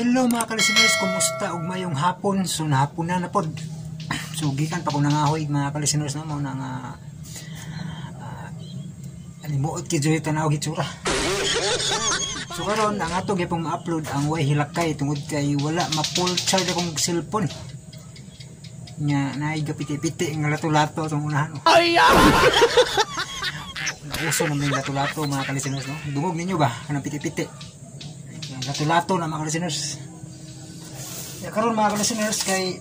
Hello mga kalisiners, kumusta ug mayong hapon? So nahapon na na pod. So gikan pa ko nangahoy, mga kalisiners, no, mao na nga animuot kay joy tanaw gitsura. So karon ang ato gyapong ma-upload ang Way Hilakay tungod kay wala ma-full charge akong cellphone. Nya naay gapiti-piti nga lato-lato atong unahan. Ay! Nauso naman yung lato-lato, mga kalisiners, no? Dungog ninyo ba kanang piti-piti? Lato-lato na, mga listeners. Ya, karon mga listeners kay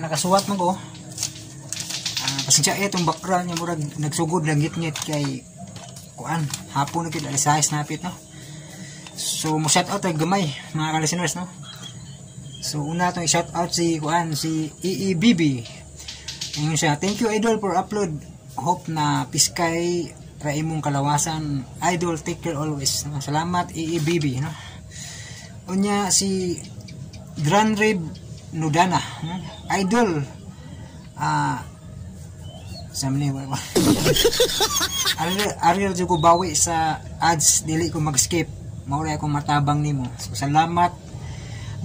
nakasuwat man ko. Pasensya eh itong background niya, murag nagsugod lang ngit-ngit kay kuan, hapon na gyud, alas 6 napit, no. So mo shout out ay gamay, mga listeners, no. So una itong shout out si kuan, si EEBB. Ayun siya, "Thank you, idol, for upload. Hope na piskay ra imong kalawasan, idol. Take care always." Salamat, EEBB, no. Unya si Dranrib Nudana, no? "Idol, sa ni Ariel Ariel jud ko bawi sa ads, dili ko mag-skip, mao ra akong matabang nimo." So salamat,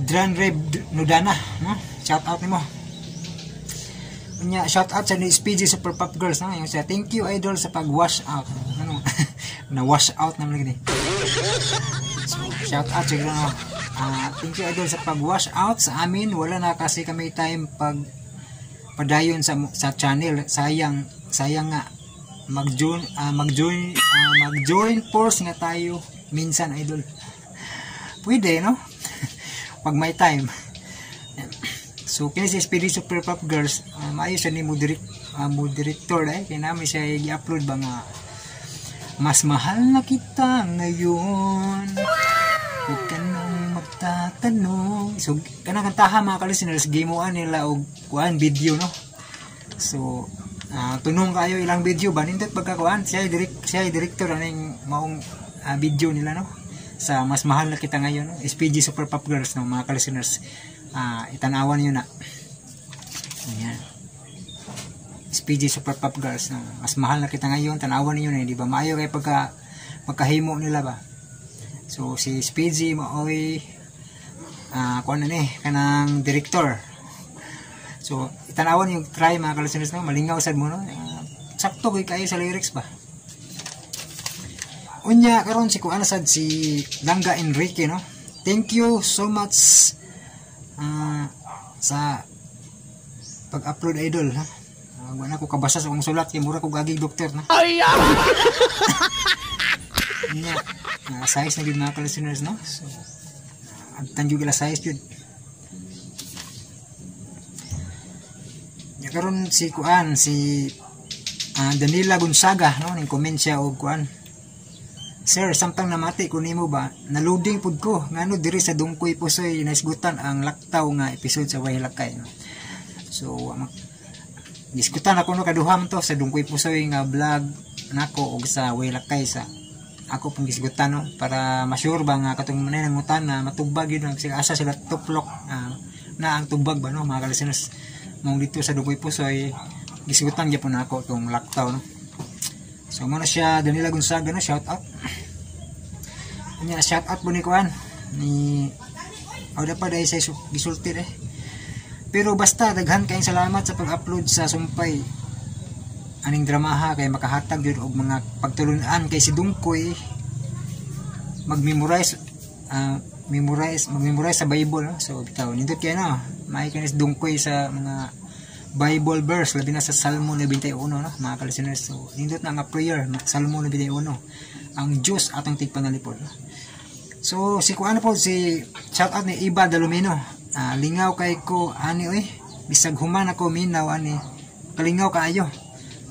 Dranrib Nudana, no? Shout out nimo. Unya, shout out sa ni SPG Super Pop Girls, no? Yung siya, "Thank you, idol, sa pag-wash out." Ano? Na wash out naman lagi. So, shout out siguro, no? "Thank you, idol, sa pag-wash out sa amin. Wala na kasi kami time pag padayon sa channel. Sayang, sayang nga mag-join force nga tayo minsan, idol." Pwede, no? Pag may time. So kini si SPD Super Pop Girls, maayo siya ni mo direct mo director eh kay namin siya i-upload ba nga "Mas Mahal na Kita Ngayon. Huwag ka nang magtatanong." So kanang kantaha, mga ka-listeners, gimuan nila og kuan, video, no. So tunong kayo ilang video ba, nindot pagka kuan, siya director aning maong video nila, no, sa "Mas Mahal na Kita Ngayon," no? SPG Super Pop Girls, no, mga ka-listeners, itanawan niyo na. Ayan. SPG Super Pop Girls, no? "Mas Mahal na Kita Ngayon," tanawan niyo na, di ba? Maayo kay pagkahimo nila ba. So si SPG maoy kuan na ni kanang director. So itanawan yung try, mga ka-listeners, no, malingaw sad mo, no. Sakto kay kayo sa lyrics ba. Unya karon si kuan sad, si Langga Enrique, no. "Thank you so much sa pag-upload, idol, ha." Wala ko kabasa sa akong sulat kay mura ko gagig doktor na. Ay! Nya, size na gyud, mga ka-listeners, no. So abtan gyud alas size gyud. Nya karon si kuan, si Danila Gonzaga, no, ning comment siya og kuan, "Sir, samtang namati ko nimo ba, naloading pud ko ngano diri sa Dungkoy Pusoy naisgutan ang laktaw nga episode sa Way Hilakay," no. So gisgutan ako, no, kaduha man to, sa Dungkoy Pusoy nga vlog nako og sa Way Hilakay sa ako pong gisgutan, no, para ma-sure ba nga katong manay nangutan na matubag yun ang asa sila tuplok na ang tubag ba, no, mga ka-listeners. Mong dito sa Dungkoy Pusoy gisgutan gyapon nako tong laktaw, no. So mo na siya, Danila Gonzaga, no, shout out. Nya shout out po ni kuan ni Awda pa dahil sa gisulti eh. Pero basta daghan kayong salamat sa pag-upload sa Sumpay aning dramaha kay makahatag gyud og mga pagtulun-an kay si Dungkoy mag-memorize memorize mag-memorize sa Bible, no? So bitaw nindot kay, no, may kanis Dungkoy sa mga Bible verse, labi na sa Salmo 91, no, mga ka-listeners. So nindot na nga prayer, Salmo 91, ang Diyos atong tigpanalipod, no? So si kuan po, si shout out ni Iba Dalomino, "Lingaw kay ko ani oy, bisag human ako minaw ani, kalingaw kaayo."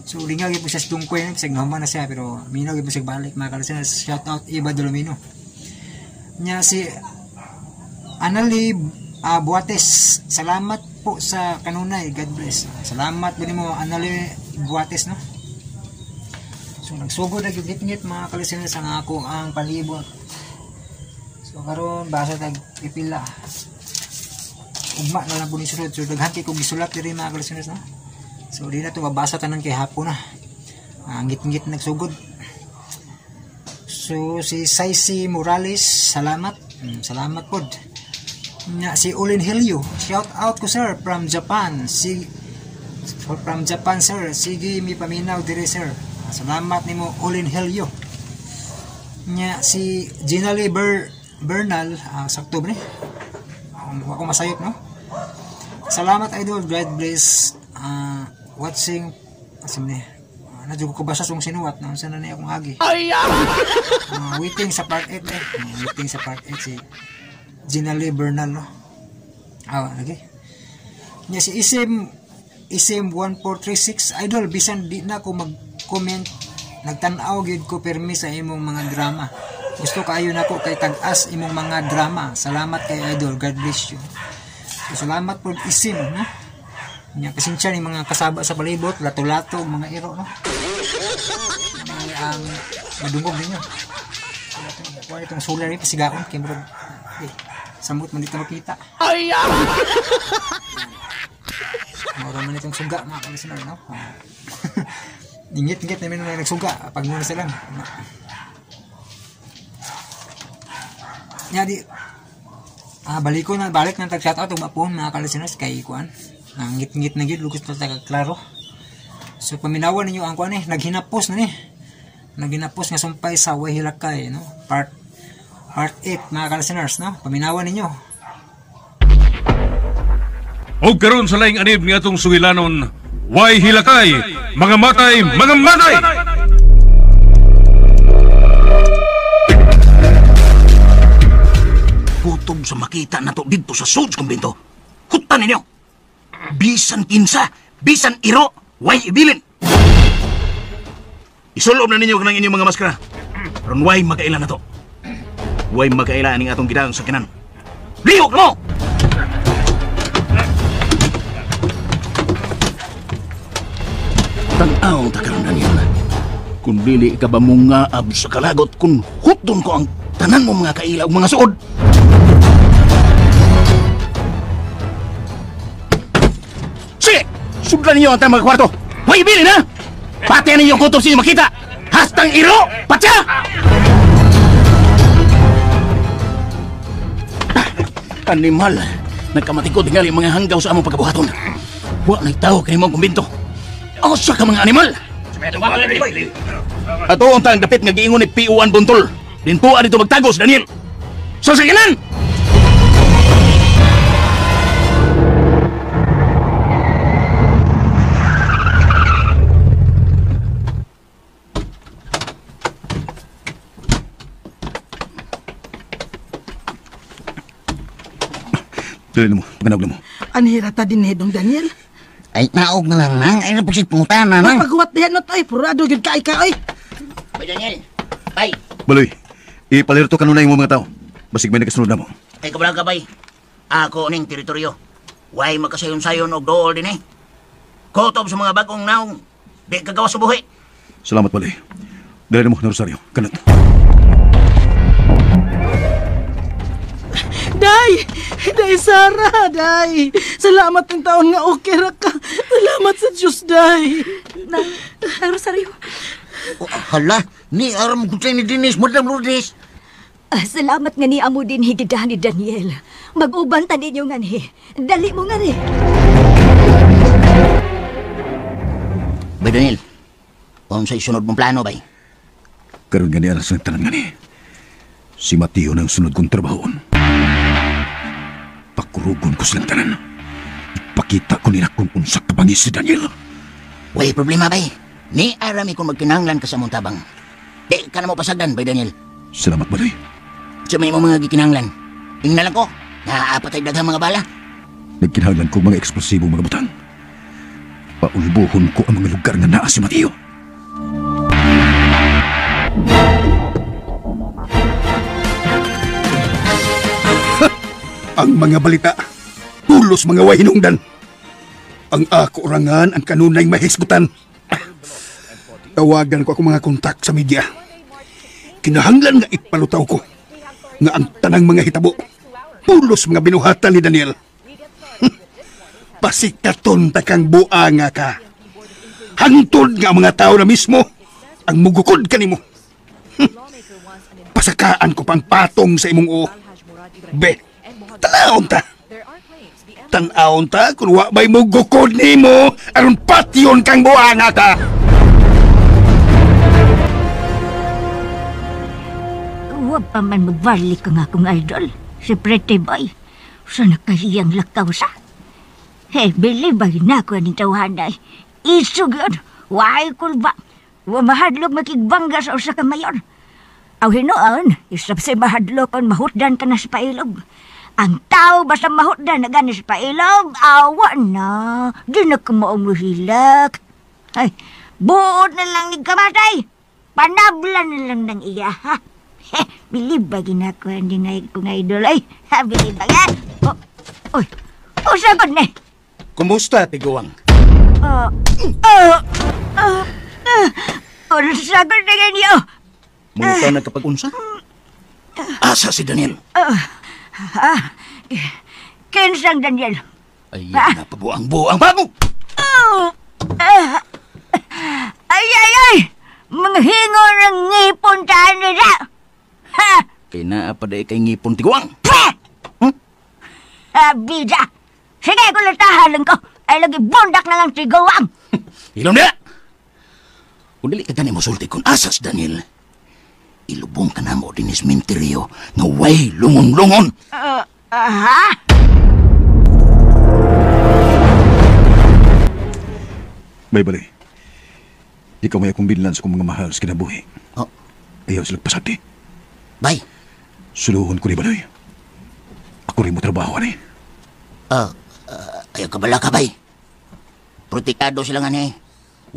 So lingaw gyud po siya sa Dungkoy, no? Bisag nahuman na siya pero minaw gyud po siya balik, mga ka-listeners. Shout out Iba Dalomino. Nya si Anali Buates, "Salamat po sa kanunay, God bless." Salamat po nimo, Anali Buates, no. So nagsugod na gyud ngit, mga ka-listeners, ang ako ang palibot. So karon basa tag pipila. Ugma na lang po ni sulod. So daghan kay kog gisulat diri, mga ka-listeners, no. So di na to mabasa tanan kay hapon na. Ngit-ngit nagsugod. So si Saisi Morales, salamat. Salamat pod. Nya si Olin Helio, shout out ko sir from Japan. Si from Japan sir, sige mi paminaw dire sir. Salamat nimo Olin Helio. Nya si Ginaly Bernal, sakto ba ni? Ako masayop no. Salamat idol, God bless. Watching asam ni. Nadyo ko basa sung sinuwat na unsa na ni akong agi. Waiting sa part 8 eh. Waiting sa part 8 si Ginaly Bernal no. Okay. Nya si Isim 1436 idol, bisan di na ko mag-comment, nagtan-aw gyud ko permi sa imong mga drama. Gusto kaayo nako kay tag-as imong mga drama. Salamat kay idol, God bless you. So, salamat po Isim no. Nya pasensya ni mga kasaba sa palibot, lato-lato mga iro no. May ang madungog ninyo. Kuha itong solar ni pasigaon kay murag samot man dito makita. Ay! Mura man itong suga mga ka-listener no. Ingit-ingit namin mga nagsuga pag muna sila. Nya di balik ko na balik nang tag shout out ug mapon mga ka-listeners kay kuan. Nangit-ngit na gyud lugos na ta klaro. So paminawan ninyo ang kuan eh, naghinapos na ni. Naghinapos nga sumpay sa Way Hilakay no. Part 8 mga ka-listeners no. Paminawan ninyo. Og karon sa laing anib ni atong sugilanon, Way Hilakay, mga matay, mga matay. Kutob sa makita nato didto sa Sods kumbento. Hutan ninyo. Bisan kinsa, bisan iro, way ibilin. Isulob na ninyo kanang inyong mga maskara. Aron way makaila na to. Way makaila aning atong gidaang sakinan. Lihok mo! Tanaw ta karon Daniel. Kung dili ka ba mungaab sa kalagot, kung hutdon ko ang tanan mo mga kaila ug mga suod. Sige! Sudlan ninyo ang tanang mga kwarto! Way ibilin ha! Pati ninyo ang kutob sa inyo makita! Hastang iro! Patya! Animal! Nagkamatikod tingali mga hanggaw sa among pagkabuhaton. Wa nagtawo kay mong kumbinto. Asa ka mga animal! Ato ang tang dapit nga giingon ni P.O.1 Buntol. Dintuan dito magtagos, Daniel! Sa sakinan! Dali mo, paganawag mo. Anhira ta din eh, Dong Daniel. Ay, naog na lang nang. Ay, napagsiputan na nang. Paghuwat diyan na to ay. Purado yun ka, ay. Bay, Daniel. Bay. Baloy, ipalirto ka nuna yung mga tao. Basig may nagkasunod na mo. Ay, kabalang ka, bay. Ako ning teritoryo. Way makasayon-sayon og dool din eh. Kotob sa mga bagong naong. Di kagawa sa buhi. Salamat, Baloy. Dali na mo, na Rosario. Kanot. Day! Day, Sarah! Day! Salamat ng taon nga okay ra ka. Salamat sa Diyos, Day! Nang Rosario. Oh, hala, ni aram ko ni Denise, Madam Lourdes. Salamat nga ni amo din higidahan ni Daniel. Mag-uban ta ninyo nga ni. Dali mo nga ni. Bay, Daniel, unsay sunod mong plano, bay? Karon nga ni aras ng tanan nga ni. Si Mateo na ang sunod kong trabahoon. Pakurugon ko silang tanan. Ipakita ko nila kung unsa kabangis si Daniel. Way problema, bay. Ni arami kung magkinahanglan ka sa mong tabang. Di ka na mo pasagdan, bay Daniel. Salamat, Baloy. Sa may mga gikinahanglan. Ingna lang ko, naapatay daghang mga bala. Nagkinahanglan ko mga eksplosibong mga butang. Paulbuhon ko ang mga lugar nga naa si Mateo. Ang mga balita, tulos mga way hinungdan. Ang ako orangan ang kanunay mahisgutan. Tawagan ko akong mga kontak sa media. Kinahanglan nga ipalutaw ko nga ang tanang mga hitabo, pulos mga binuhatan ni Daniel. Pasikaton ta kang buanga ka. Hangtod nga ang mga tao na mismo ang mugukod kanimo. Pasakaan ko pang patong sa imong uo. Be, tanaon ta. Tanaon ta kung wa ba'y mugukod nimo aron patyon kang buanga ta. Wa pa man magbalik ang akong idol, si Pretty Boy. Sa nakahiyang lakaw sa. Hey, bilib ba na ko aning tawhanay? Isog yun, waay kulba. Wa mahadlok makigbangga sa usa ka mayor. Aw hinuon, isap sa mahadlok on mahutdan ka na sa pailog. Ang tao basta mahutdan na gani sa pailog, awa na. Di na ka maumuhilak. Ay, buot na lang ni kamatay. Panabla na lang ng iya, ha? Heh, bilib ba ginagawa ni ngay kong idol ay? Ha, bilib ba nga? Oh, oy, usapon na. Kumusta, Tiguang? Usapon na ganyo. Munta na kapag unsa? Asa si Daniel? Kinsang Daniel? Ay, napabuang-buang pa mo! Ay, ay, ay! Mga hingo ng ngipon tayo nila! Ha! Kay naa pa day kay ngipon, Tiguang! Huh? Bida! Sige, kulatahan lang ko! Ay, lagi bundak na lang Tiguang! Ilom na! Kung dili ka gani mo sulti kung asas, Daniel, ilubong ka na mo din ismenteryo nga way lungon-lungon! Ha? May bali. Ikaw may akong binlan sa kong mga mahal sa kinabuhi. Oh. Ayaw sila pasati. Bay. Suluhon ko ni Baloy. Ako rin mo trabaho, ani. Ayaw ka bala ka, bay. Protektado sila nga ni.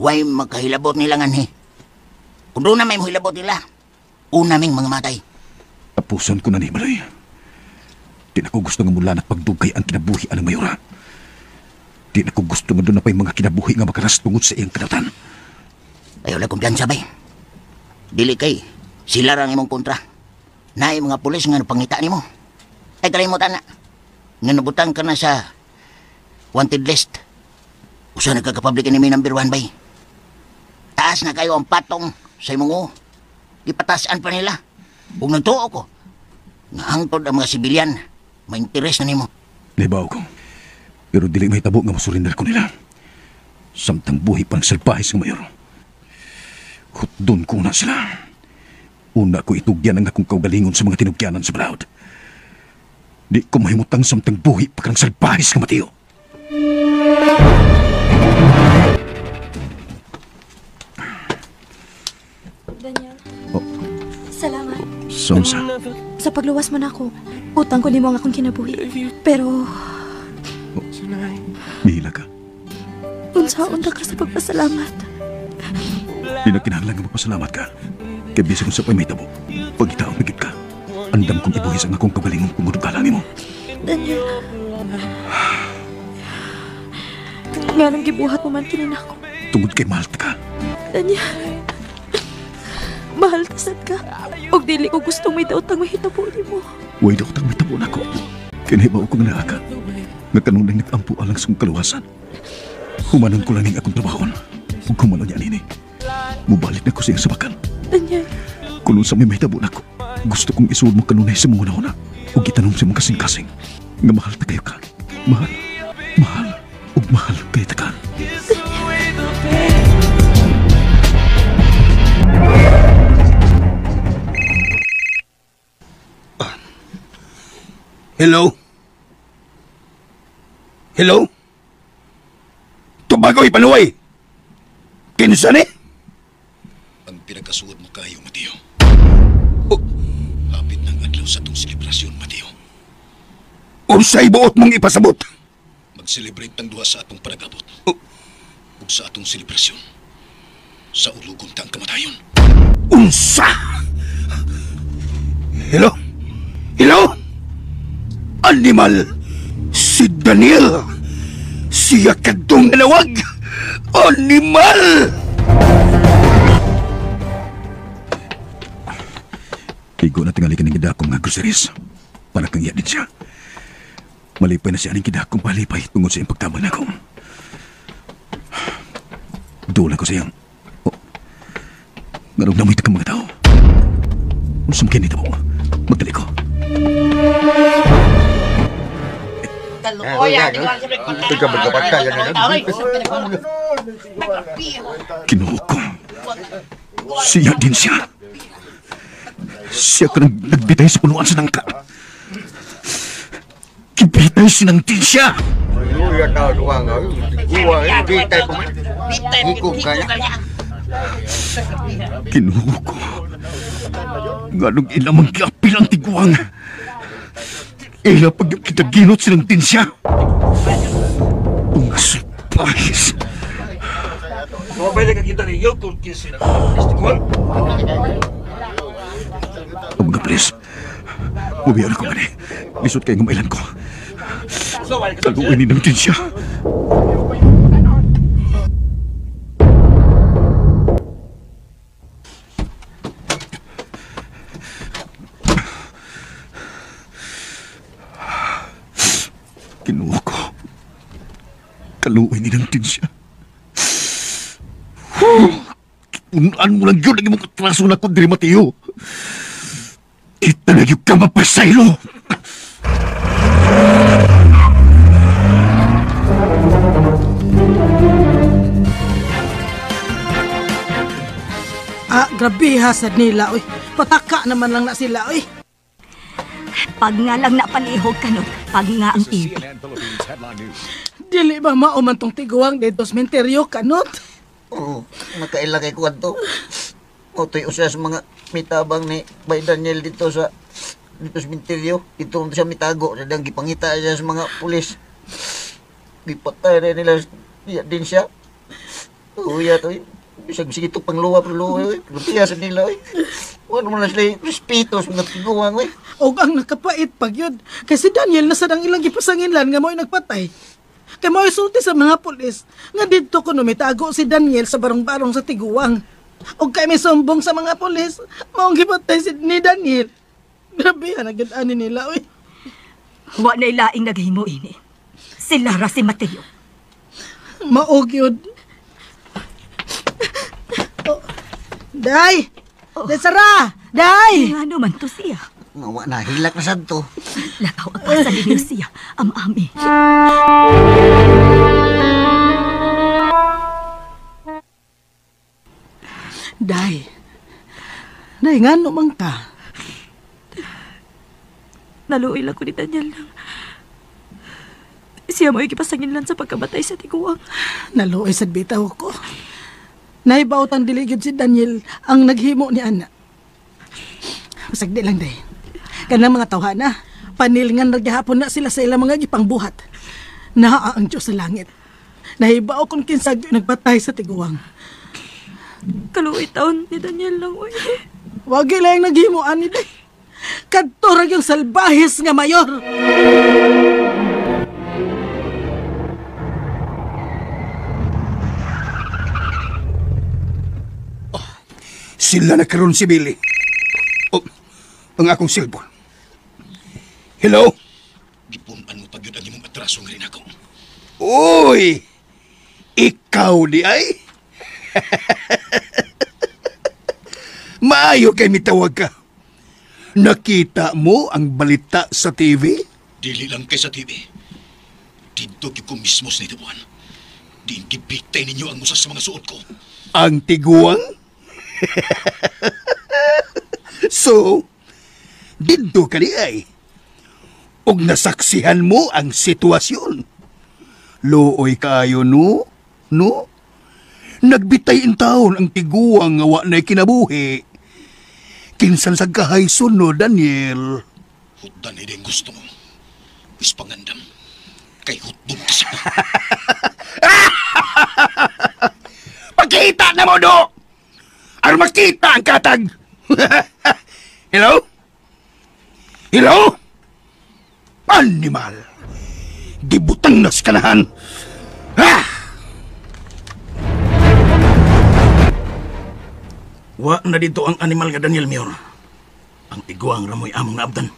Way magkahilabot nila nga ni. Kung doon na may mahilabot nila, una ming mga matay. Tapusan ko na ni Baloy. Di na ko gusto nga mula at pagdugay ang kinabuhi anang mayora. Di na ko gusto nga doon na pa'y mga kinabuhi nga makaras tungod sa iyang kadatan. Ayaw lang kumpiyansa, bay. Dili kay, sila rang imong kontra. Naay mga pulis nga napangita nimo. Ay kalimutan na. Nga nabutang ka na sa wanted list. Usa na ka public enemy number 1, bay. Taas na kayo ang patong sa imong uo. Ipatasan pa nila. Kung nagtuo ko, nga hangtod ang mga sibilyan, may interes na nimo. Nahibaw ko. Pero dili may tabo nga masurrender ko nila. Samtang buhi pang salpahis ng mayor. Hutdon ko na sila. Una ko itugyan ang akong kaugalingon sa mga tinugyanan sa balaod. Di ko mahimutang samtang buhi pa kang salpahis ng Mateo. Daniel. Oh. Salamat. Sonsa. Sa pagluwas mo na ako, utang ko nimo ang akong kinabuhi. Pero... Oh. Mihila ka. Unsaon ra ka sa pagpasalamat. Di na kinahanglan nga magpasalamat ka. Kay bisan kung sa pa'y may tabo, pagitaon na gid ka. Andam kong ibuhis ang akong kagalingong tungod kala nimo. Daniel. Nga nang gibuhat mo man kini nako. Tungod kay mahal ta ka. Daniel. Mahal ta sad ka. Og dili ko gustong may daotang mahitabo nimo. Way daotang mahitabo nako. Kay nahibaw ko nga naa ka. Nga kanunay nag-ampo alang sa akong kaluwasan. Humanon ko lang ning akong trabahon. Ug humanon niya nini. Mubalik na ko siya sa bakal. Daniel. Kung unsa may mahitabo nako, gusto kong isuod mo kanunay sa mga una-una. Ug itanom sa mga kasing-kasing. Nga mahal ta kayo ka. Mahal, mahal, ug mahal kay ta ka. Hello? Hello? Tubago ipanuway! Kinsa ni? Ang pinagkasuod mo kayo, Mateo. Oh. Hapit ng adlaw sa itong selebrasyon, Mateo. Unsay buot mong ipasabot? Mag-celebrate ng duha sa atong panagabot. Oh. Ug sa atong selebrasyon. Sa ulugon ta ang kamatayon. Unsa? Hello? Hello? Animal! Si Daniel! Siya kadtong nanawag! Animal! Igo na tingali kaning gidakong nga groceries. Para kang iya din siya. Malipay na siya aning gidakong palipay tungod sa iyang pagtabang nako. Doon ko sa iyang... Oh, ngarong namoy ta kang mga tao. Unsa man kini mo? Magdali ko. Kinuha ko. Siya din siya. Siya ka nagbitay sa punuan sa nangka. Kibitay sinangtin siya. Kinuha ko. Nganong ilamang giapil ang tiguang. Ila pag yung kitaginot sinangtin siya. Ang surprise. Ang mga please. Mubiyan ako man eh. Lisod kayo ngumailan ko. Taluin ni nangtin siya. Kinuha ko. Kaluoy ni nangtin siya. Punaan mo lang yun ang imong katraso na ko diri, Mateo. Kita na yun ka mapasaylo. Ah, grabe hasad nila, oy. Pataka naman lang na sila, oy. Pag nga lang napalihog ka nun, pag nga ang TV. Dili ba mauman tong tiguang dito sa menteryo kanot? Oo, nakaila kay kuwan to. Otoy usa sa mga mitabang ni Bay Daniel dito sa menteryo. Dito siya mitago. Sadang gipangita siya sa mga pulis. Gipatay na nila din siya. Uya to. Bisag sige ito pang luwa pero luwa. Grabe sa nila. Wala mo na sila respeto sa mga tiguang. Og ang nakapait pag yun. Kasi Daniel nasa ang ilang gipasanginlan nga mo'y nagpatay. Kay mo'y sulti sa mga pulis nga didto kuno mitago si Daniel sa barong-barong sa tiguang. Og kay may sumbong sa mga pulis, maong gipatay si ni Daniel. Grabe ha, nagyud-ani nila, oy. Wa na'y laing naghimo ini. Sila ra si Mateo. Maog yun. Oh, Day! Oh. Day, Sara! Day! Ano man to siya? Wa na, hilak na sad to. Lakaw ang asa ninyo siya, amami. Day. Day, ngano man ka? Naluoy lang ko ni Daniel lang. Siya mo'y gipasanginlan sa pagkamatay sa tiguang. Naluoy sad bitaw ko. Naibaot ang dili gyud si Daniel ang naghimo ni Ana. Pasagdi lang, Day. Kanang mga tawhana, panilngan ra gihapon na sila sa ilang mga gipangbuhat. Naa ang Diyos sa langit. Nahibaw kung kinsa gyud nagpatay sa tiguang. Kaluoy taon ni Daniel lang, oy. Wag lang naghimo ani, Day. Kadto ra gyud salbahis nga mayor. Oh, sila na karon si Billy. Oh, ang akong cellphone. Hello? Gipunan mo pag yun ang imong atraso nga rin ako. Uy! Ikaw di ay? Maayo kay mitawag ka. Nakita mo ang balita sa TV? Dili lang kay sa TV. Dito ko mismo sa nitibuan. Diin gibitay ninyo ang usa sa mga suot ko. Ang tiguang? So, dito ka di ay. Og nasaksihan mo ang sitwasyon. Luoy kayo, no? No? Nagbitay in taon ang tiguang nga wa na'y kinabuhi. Kinsan sa kahayson, no, Daniel? Hutdan ini ang gusto mo. Wis pangandam. Kay hutdon ka sa... Pakita na mo, do! Aron makita ang katag! Hello? Hello? Animal! Gibutang na sa kanahan! Ah! Wa na dito ang animal nga Daniel Mayor. Ang tiguang ramoy among naabdan.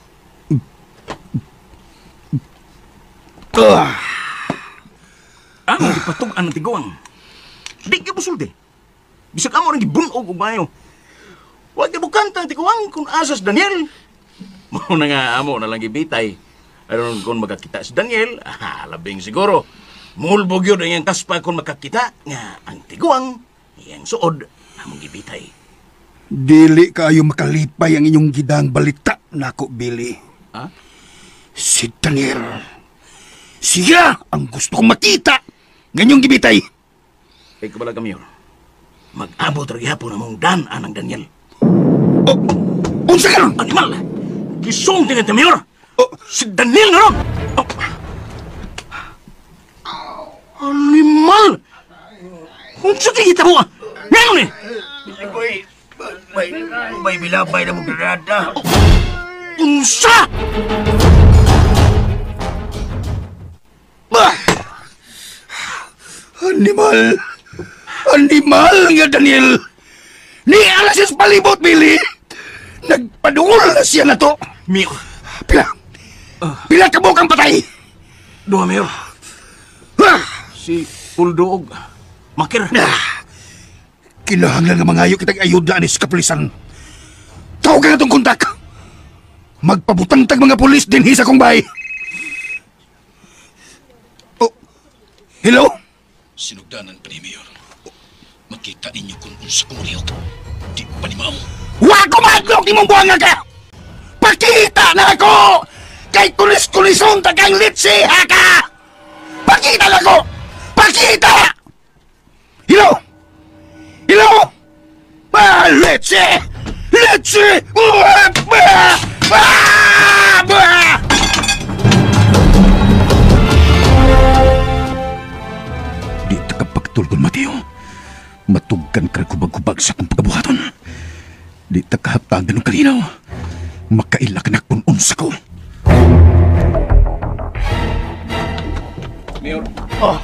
Among gipatug-an ang tiguang. Di gyud musulti. Bisag amo ring gibunog og maayo. Wa gibukanta ang tiguang kung asas Daniel. Mao na nga amo na lang gibitay. Aron kung makakita si Daniel, labing siguro. Mulbog yun ang iyang kaspa kung makakita nga ang tiguang iyang suod among gibitay. Dili kaayo makalipay ang inyong gidang balita nako, Billy. Ha? Si Daniel. Siya ang gusto kong makita ngayong gibitay. Ay kabala kami yun. Mag-abot ra gihapon among dan anang Daniel. Oh, unsa karon? Animal! Gisong tinga ta, Mayor! Oh. Si Daniel nga ron! Oh. Animal! Unsa kay gitabo? Ngayon ni! Bay, bay, bay, bilabay na mo granada. Unsa! Bah! Animal! Animal nga, Daniel! Ni alas sa palibot, Billy! Nagpadungol na siya na to! Mayor! Pila! Pila ka bukang patay! Duha, Mayor. Ah! Si Puldo og Makir. Ah! Kinahanglan nga mangayo kitag ayuda ani sa kapulisan. Tawag ka na tong kontak! Magpabutang tag mga pulis dinhi sa kong bahay! Oh, hello? Sinugdanan pa ni Mayor. Makita ninyo kung unsa ko mulihok. Di pa ni mao. Wa ko madlok ni mong buwanga ka! Pakita na ako! Kay kulis-kulison ta kang litsi, haka! Pakita na ako! Pakita! Hello? Hello? Ah, litsi! Litsi! Ah! Ah! Ah! Di ta kapagtulgon, Mateo. Matugkan ka kubag-kubag sa akong pagkabuhaton. Di ta kahaptagan ng kalinaw. Makaila ka na kung unsa ko. Mayor. Oh.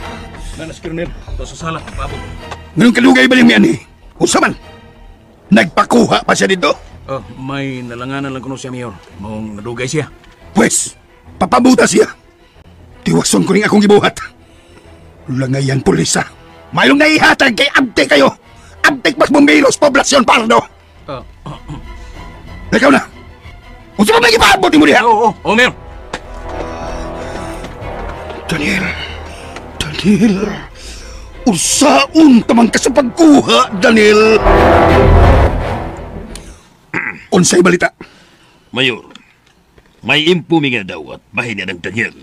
Nanas Colonel. Ito sa sala. Paabot. Ngayong kalugay ba niyang miani? Unsa man? Nagpakuha pa siya dito? Oh, may nalanganan lang kuno siya, Mayor. Maong nadugay siya. Pwes, papabuta siya. Tiwason ko rin akong gibuhat. Langayan pulisa. Mayroong naihatag kay abtik kayo. Abtik mas bumbilos poblasyon pardo. Ikaw na. Unsa pa may gipaabot nimo diha? Oo, oo, Mayor. Daniel. Daniel. Unsaon tamang ka sa pagkuha, Daniel? Unsay balita? Mayor, may impo mi nga dawat bahin niya ng Daniel.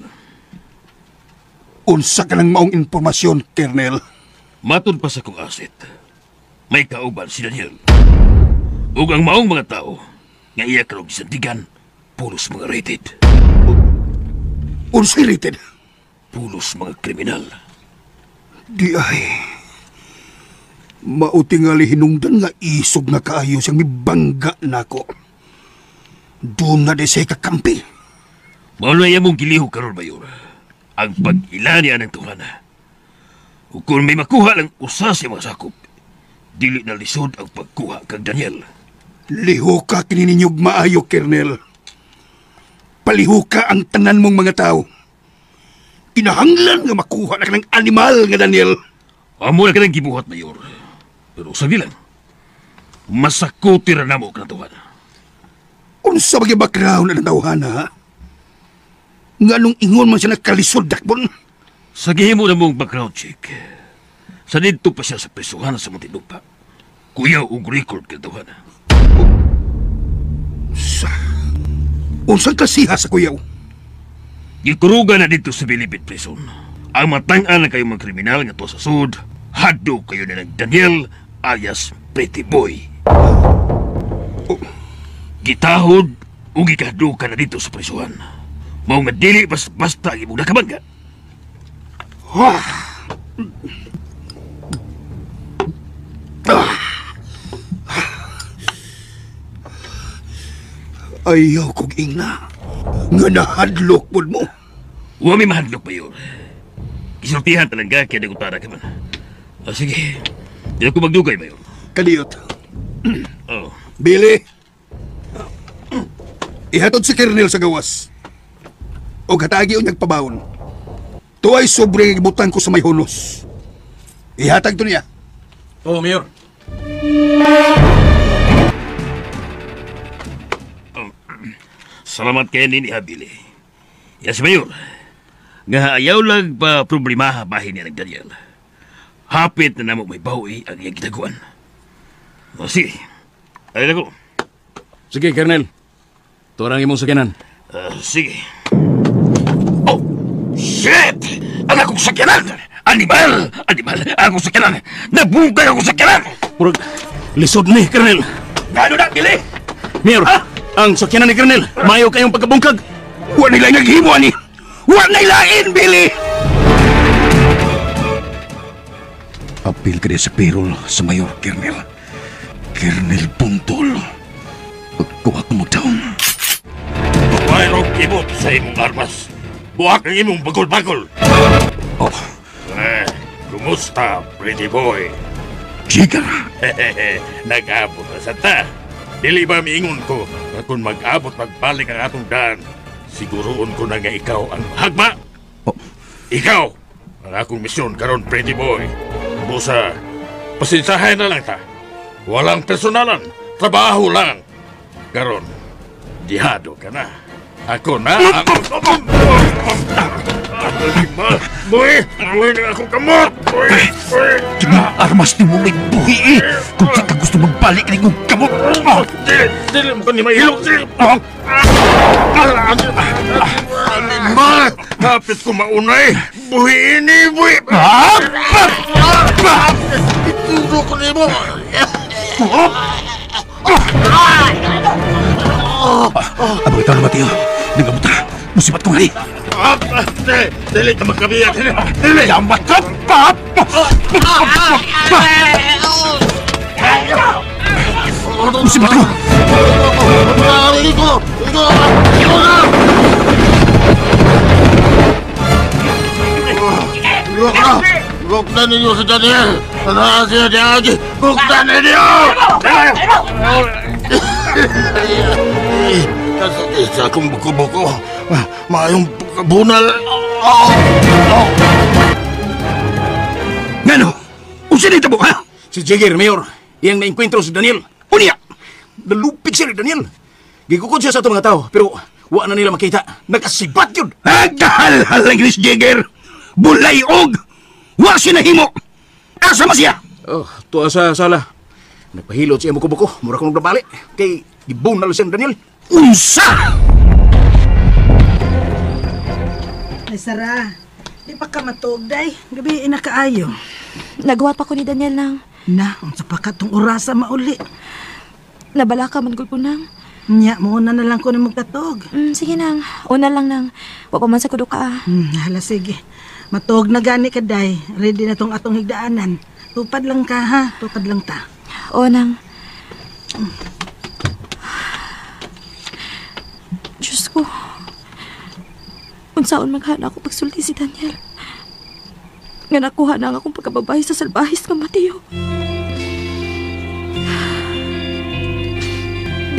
Unsa ka ng maong impormasyon, Colonel? Matud pa sa kong aset, may kauban si Daniel. Ug ang maong mga tao nga iya karong gisandigan, pulos mga rated. Unsay rated? Pulos mga kriminal. Di ay. Mautingali hinungdan nga isog nga kaayo siyang mibangga nako. Doon na di siya kakampi. Mao na iya mong gilihok karon, Mayor. Ang pag-ila niya ng tuhana. Ug kung may makuha lang usa sa mga sakop, dili na lisod ang pagkuha kag Daniel. Lihoka kini ninyog maayo, Colonel. Palihuka ang tanan mong mga tao. Kinahanglan nga makuha na ka ng animal nga Daniel. Amo na ka ng gibuhat, Mayor. Pero sabi lang, masakuti ra namo ka na tuhana. Unsa ba background na tawhana, ha? Nga nung ingon man siya nagkalisod, dakbon. Sa gihimo na mong background check, sa dito pa siya sa prisuhan sa Muntinlupa. Kuya og record ka tuhana. Sa... Unsang klasiha sa kuyaw? Gikurugan na dito sa Bilibid Prison. Ang matang-an na kayo mga kriminal nga to sa sud, hadto kayo na ng Daniel alias Pretty Boy. Oh. Gitahod o gikahdukan na dito sa prisuhan. Mao nga dili basta-basta ang imong nakabangga. Ah. Ah. Ayaw kog ingna. Nga nahadlok pod mo. Wa may mahadlok, Mayor. Isultihan talaga kaya nagutara ka man. O, sige, di ako magdugay, Mayor. Kadiyot. Oh. Billy, ihatod si Kernel sa gawas. O katagi o nagpabawon. Tuway sobre nga gibutang ko sa may hunos. Ihatag to niya. Oh, Mayor. Salamat kay nini Billy. Yes, Mayor. Nga ayaw lang pa problema bahin niya ng Daniel. Hapit na namo may bawi ang iyang gitaguan. O sige, ay ko. Sige, Colonel. Turang imong sakyanan. Sige. Oh! Shit! Ang akong sakyanan! Animal! Animal! Ang akong sakyanan! Nabungkay akong sakyanan! Murag, lisod ni, Colonel. Gano na, Billy? Mayor, ang sakyanan ni Colonel, mayo kayong pagkabungkag. Wa nila naghimo ani. Wa nila Billy! Apil ka sa payroll sa Mayor, Colonel. Colonel Puntol. Pagkuha ko magdaong. Mayroong kibot sa imong armas. Buhak ang imong bagol-bagol. Oh. Eh, kumusta, pretty boy? Jigger! Nag-abot na sa ta. Dili ba miingon ko na kung mag-abot magbalik ang atong daan, siguroon ko na nga ikaw ang hagma. Oh. Ikaw ang akong misyon karon, pretty boy. Busa, pasinsahay na lang ta. Walang personalan, trabaho lang. Karon, dihado ka na. Ako na ang... Boy! Boy na akong kamot! Boy! Boy! Armas ni mo may buhi eh! Kung di ka gusto magbalik ni kong kamot! Dili! Dili mo ka ni mahilok! Animal! Kapit ko maunay! Buhi ini! Buhi! Ituro ko ni mo! Abang ikaw na, Mateo. Nagamuta. Musibat ko nga eh. Dili ka magkabiyak. Dili! Yamat ka! Musibat ko! Buktan ninyo si Daniel! Ano siya diyan? Buktan ninyo! Kasakit sa akong buko-buko. Maayong bunal. Ngano? Unsa ni tabo, ha? Si Jigger, Mayor. Iyang naengkwentro si Daniel. Unya! Nalupig siya ni Daniel. Gikukod siya sa itong mga tao, pero wa na nila makita. Nagkasibat yun! Nagkahalhal lang ni Jigger! Bulayog! Wa siya nahimo! Asa man siya? Oh, tuwa sa sala. Nagpahilot siya buko-buko. Mura kong nagbali. Kay gibunal siyang Daniel. Unsa! Ay, Sara. Di pa ka matuog, day. Gabi, inakaayo. Nagwat pa ko ni Daniel nang. Na, unsa pa ka tong orasa mauli. Nabala ka man gulpo nang. Nya, mauna na lang ko na magkatog. Sige nang, una lang nang. Wa pa man sa kudo ka. Hala, sige. Matuog na gani ka, day. Ready na tong atong higdaanan. Tupad lang ka, ha? Tupad lang ta. Oo, nang. Diyos ko. Unsaon maghana ako pagsulti si Daniel. Nga nakuha na ang akong pagkababae sa salbahis nga Mateo.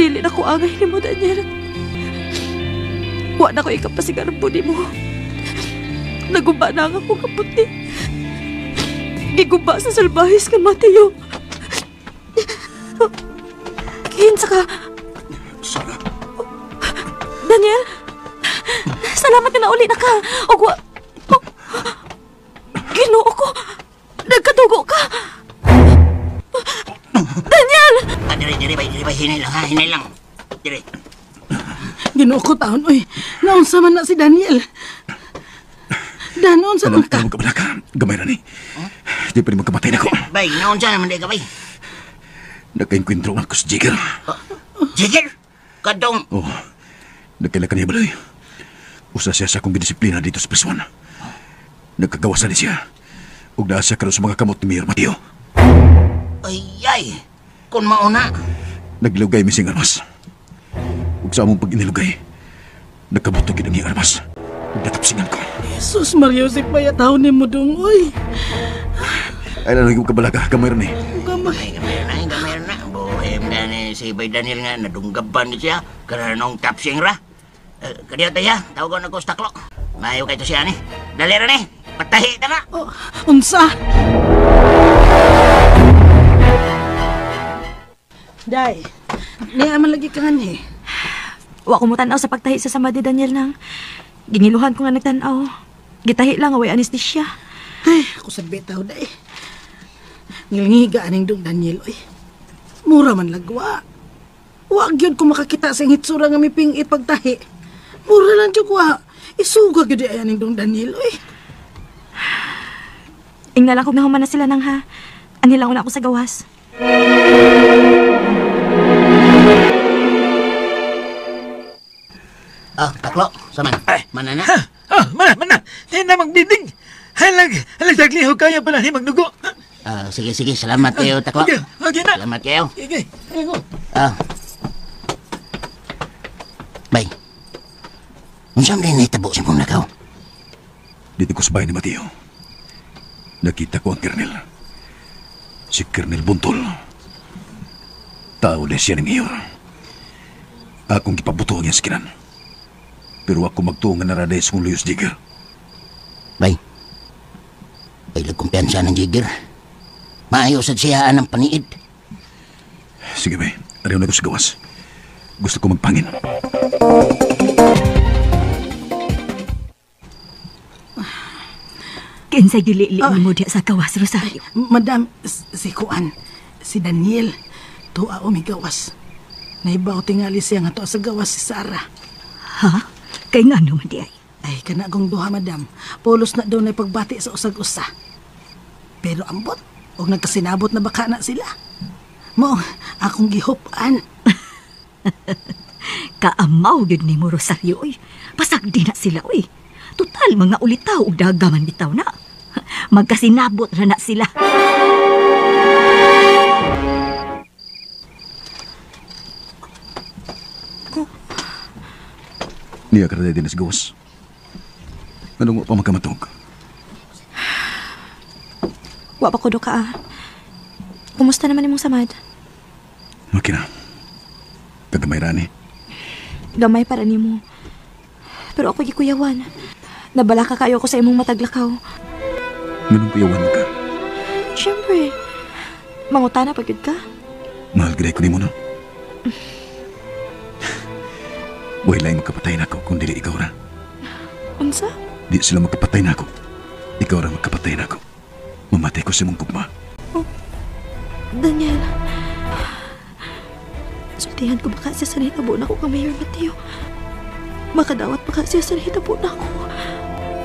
Dili na ko angay ni mo, Daniel. Wa na ko ikapasigarbo ni mo. Naguba na ang akong kaputi. Giguba sa salbahis nga Mateo. Kinsa ka? Sara. Daniel? Salamat na nauli na ka. Og wa... Oh, Ginoo ko. Nagkadugo ka. Daniel! Diri, diri, bay, diri, bay. Hinay lang, ha? Hinay lang. Diri. Ginoo ko taon, oy. Naunsa man na si Daniel. Dan, unsa man ka? Alam ka, ka. Gamay na ni. Di pa rin magkamatay na ko. Bay, naunsa naman di ka, bay. Nagkainkwentro ako sa Jigger. Jigger? Kadong? Oo. Oh, nagkaila ka niya, baloy. Usa siya sa akong gidisiplina dito sa prisuan. Nagkagawasan ni siya. Ug naa siya karon sa mga kamot ni Mayor Mateo. Ay, ay! Kung mauna. Naglugay mi siyang armas. Ug sa among pag-inilugay, nagkabuto gid ang iyang armas. Ug natapsingan ko. Jesus Maria Joseph, bayataw ni mo dong, oy. Ay, lang yung kabalaga. Gamay rin eh. Gamay. Gamay na, gamay na. Buhim na ni si Bay Daniel nga, nadunggaban ni siya. Karanong tapsing ra. Kadiyo tayo, tawagan ako sa taklok. Mayo kayo siya ni. Dali ra ni, patahi ta na. Oh, unsa? Day, niya man lagi ka nga ni. Wa ko mo tan-aw sa pagtahi sa samad ni Daniel nang. Gingiluhan ko nga nagtan-aw. Gitahi lang away anesthesia. Ay, ako sa bitaw da eh. Ngilngiga aning dong Daniel, oy. Mura man lagwa. Wa gyud ko makakita sa hitsura nga mipingit pagtahi. Mura lang jud wa. Isuga gyud ay aning dong Daniel, oy. Ingna lang kog nahuman na sila nang ha. Anilang una ako sa gawas. Ah, taklo, saman. Mana na? Ah, mana. Di na magbidig. Halag tagliho kaya pala ni magdugo. Ah, sige, salamat kayo, taklo. Okay na. Salamat kayo. Sige, ako. Ah. Bay. Unsa man nahitabo sa imong nakaw? Dito ko sa bahay ni Mateo. Nakita ko ang kernel. Si Kernel Buntol. Tao na siya ni Mayor. Akong gipabuto ang iyang sakinan. Pero ako magtuo nga naraday sa kong luyos, Jigger. Bay. Ay, kumpiyansa ng Jigger. Maayo sad siya ang paniid. Sige, bay. Ariyo na ko sa gawas. Gusto ko magpangin. Kinsa gilili mo diya sa gawas, Rosario? Madam, si Kuan, si Daniel, tuwa o may gawas. Naibaw tingali siya nga tuwa sa gawas si Sarah. Ha? Kay nga naman di ay? Ay, kanagong duha, madam. Pulos na daw na pagbati sa usag-usa. Pero ambot, og nagkasinabot na baka na sila. Mo, akong gihupan. Kaamaw yun ni mo, Rosario, oy. Pasagdi na sila, oy. Total, mga ulitaw og dagaman bitaw na. Magkasinabot na sila. Niya ka din sa gawas. Anong wa pa magkamatog? Wa pa ko do ka, ah. Kumusta naman imong samad? Okay na. Kagamay rani. Gamay para nimo. Pero ako gikuyawan. Nabala ka kayo ko sa imong mataglakaw. Ganun kuyawan mo ka? Siyempre. Mangutana pag yun ka. Mahal gray ko nimo, no? Wala'y magkapatay na ako kung dili ikaw ra. Unsa? Di sila magkapatay na ako. Ikaw ra magkapatay na ako. Mamatay ko sa imong gugma. Oh, Daniel. Sultihan ko baka siya sa nahitabo na ako kang Mayor Mateo. Makadawat baka siya sa nahitabo na ako.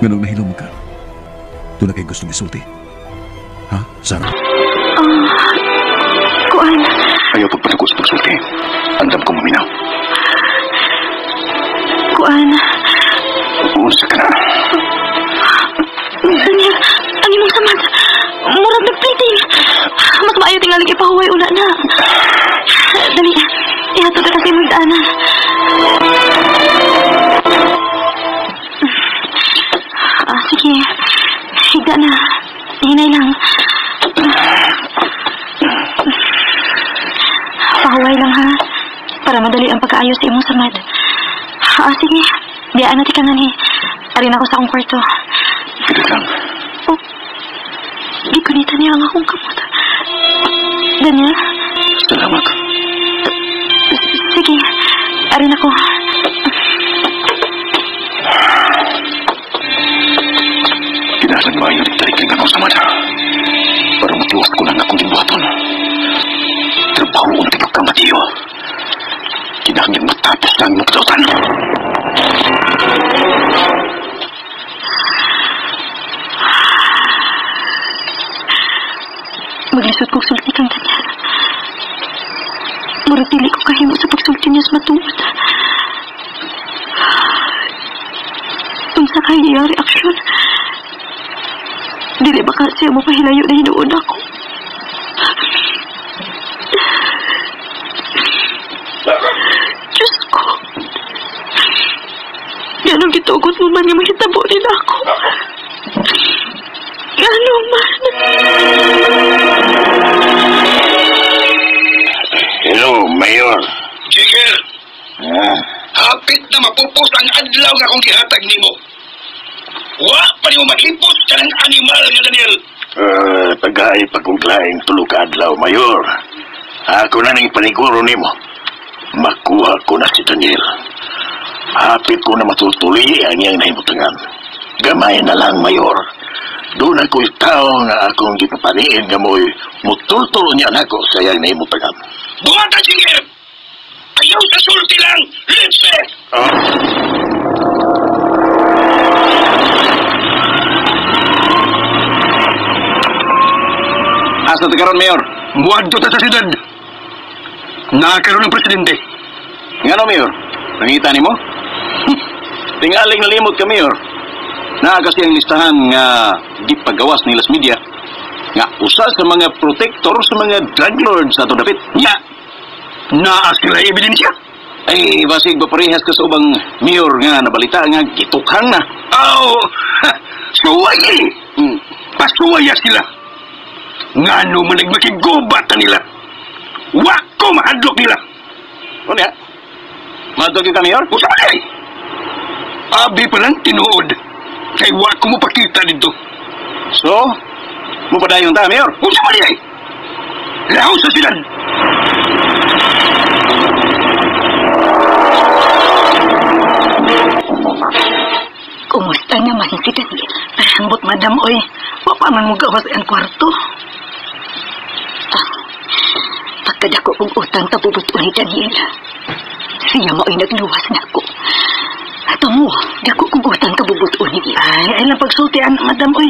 Ganun nahilom ka. Doon na kayo gusto misulti. Ha, Sarah? Kuan. Ayaw pagpatuko sa pagsulti. Andam kong maminaw. Kuan. Unsa ka na? Daniel, ang imong samad. Murag nagpinting. Mas maayo tingaling ipahuway ula na. Dali, ihatod ka sa imong daanan. Ah, sige. Higda na. Hinay lang. Pahuway lang ha. Para madali ang pagkaayos sa imong samad. Ah, sige. Biyaan natin ka nga ni. Arin ako sa akong kwarto. Pindot lang. Oh, gikunita niya ang akong kamot. Daniel? Salamat. Sige. Arin ako. Kinahanglan maayo nagtarik ng akong samad. Para matiwas ko lang akong gibuhaton. Trabaho ang tigok ka, Mateo. Kinahanglan matapos na ang imong kadautan. Maglisod kong sulti kang Daniel. Murag dili ko kahimo sa pagsulti niya sa matuod. Unsa kay iya reaksyon? Dili ba ka siya mo pahilayo na hinuon ako? Diyos ko. Ganong gitugot mo man nga mahitabo nila ako. Gano'n man. Hello, Mayor. Jigger! Ah. Hapit na mapupos ang adlaw nga akong gihatag nimo. Wa pa nimo maghipos kanang animal nga Daniel. Tagay pagkong laing tulo ka adlaw, Mayor. Ako na ning paniguro nimo. Makuha ko na si Daniel. Hapit ko na matutuli ang iyang nahimutangan. Gamay na lang, Mayor. Doon ako'y tao nga akong gipapaniin nga mo'y mutultulo niya nako sa iyang nahimutangan. Buhatan, Singer! Ayaw sa sulti lang! Litse! Oh. Asa ta karon, Mayor? Muadto ta sa siyudad. Nakaroon ng presidente. Ngano, Mayor? Nangita nimo? Tingaling nalimot ka, Mayor. Naa kasi ang listahan nga gipagawas ni Las Media nga usa sa mga protector sa mga drug lords sa ato dapit. Nya! Naa sila ebidensya? Ay, basig ba parehas ka sa ubang mayor nga nabalita nga gitukhang na? Aw! Suway eh! Pasuwaya sila! Ngano man nagmakigubat na nila? Wa ko mahadlok nila! Ano ya? Mahadlok ka, Mayor? Usa man ay! Abi pa lang tinuod. Kay wa ko mapakita dito. So, mupadayon ta, Mayor? Usa man ay! Lahaw sa sila! Kumusta naman si Daniel? Ambot, madam, oy. Wa pa man mo gawas ang kwarto. Pagkadako kong utang kabubutuan ni Daniel. Siya mao'y nagluwas na ako. Tamo, dako kong utang kabubutuan niya. Ay, ay lang pagsultian, madam, oy.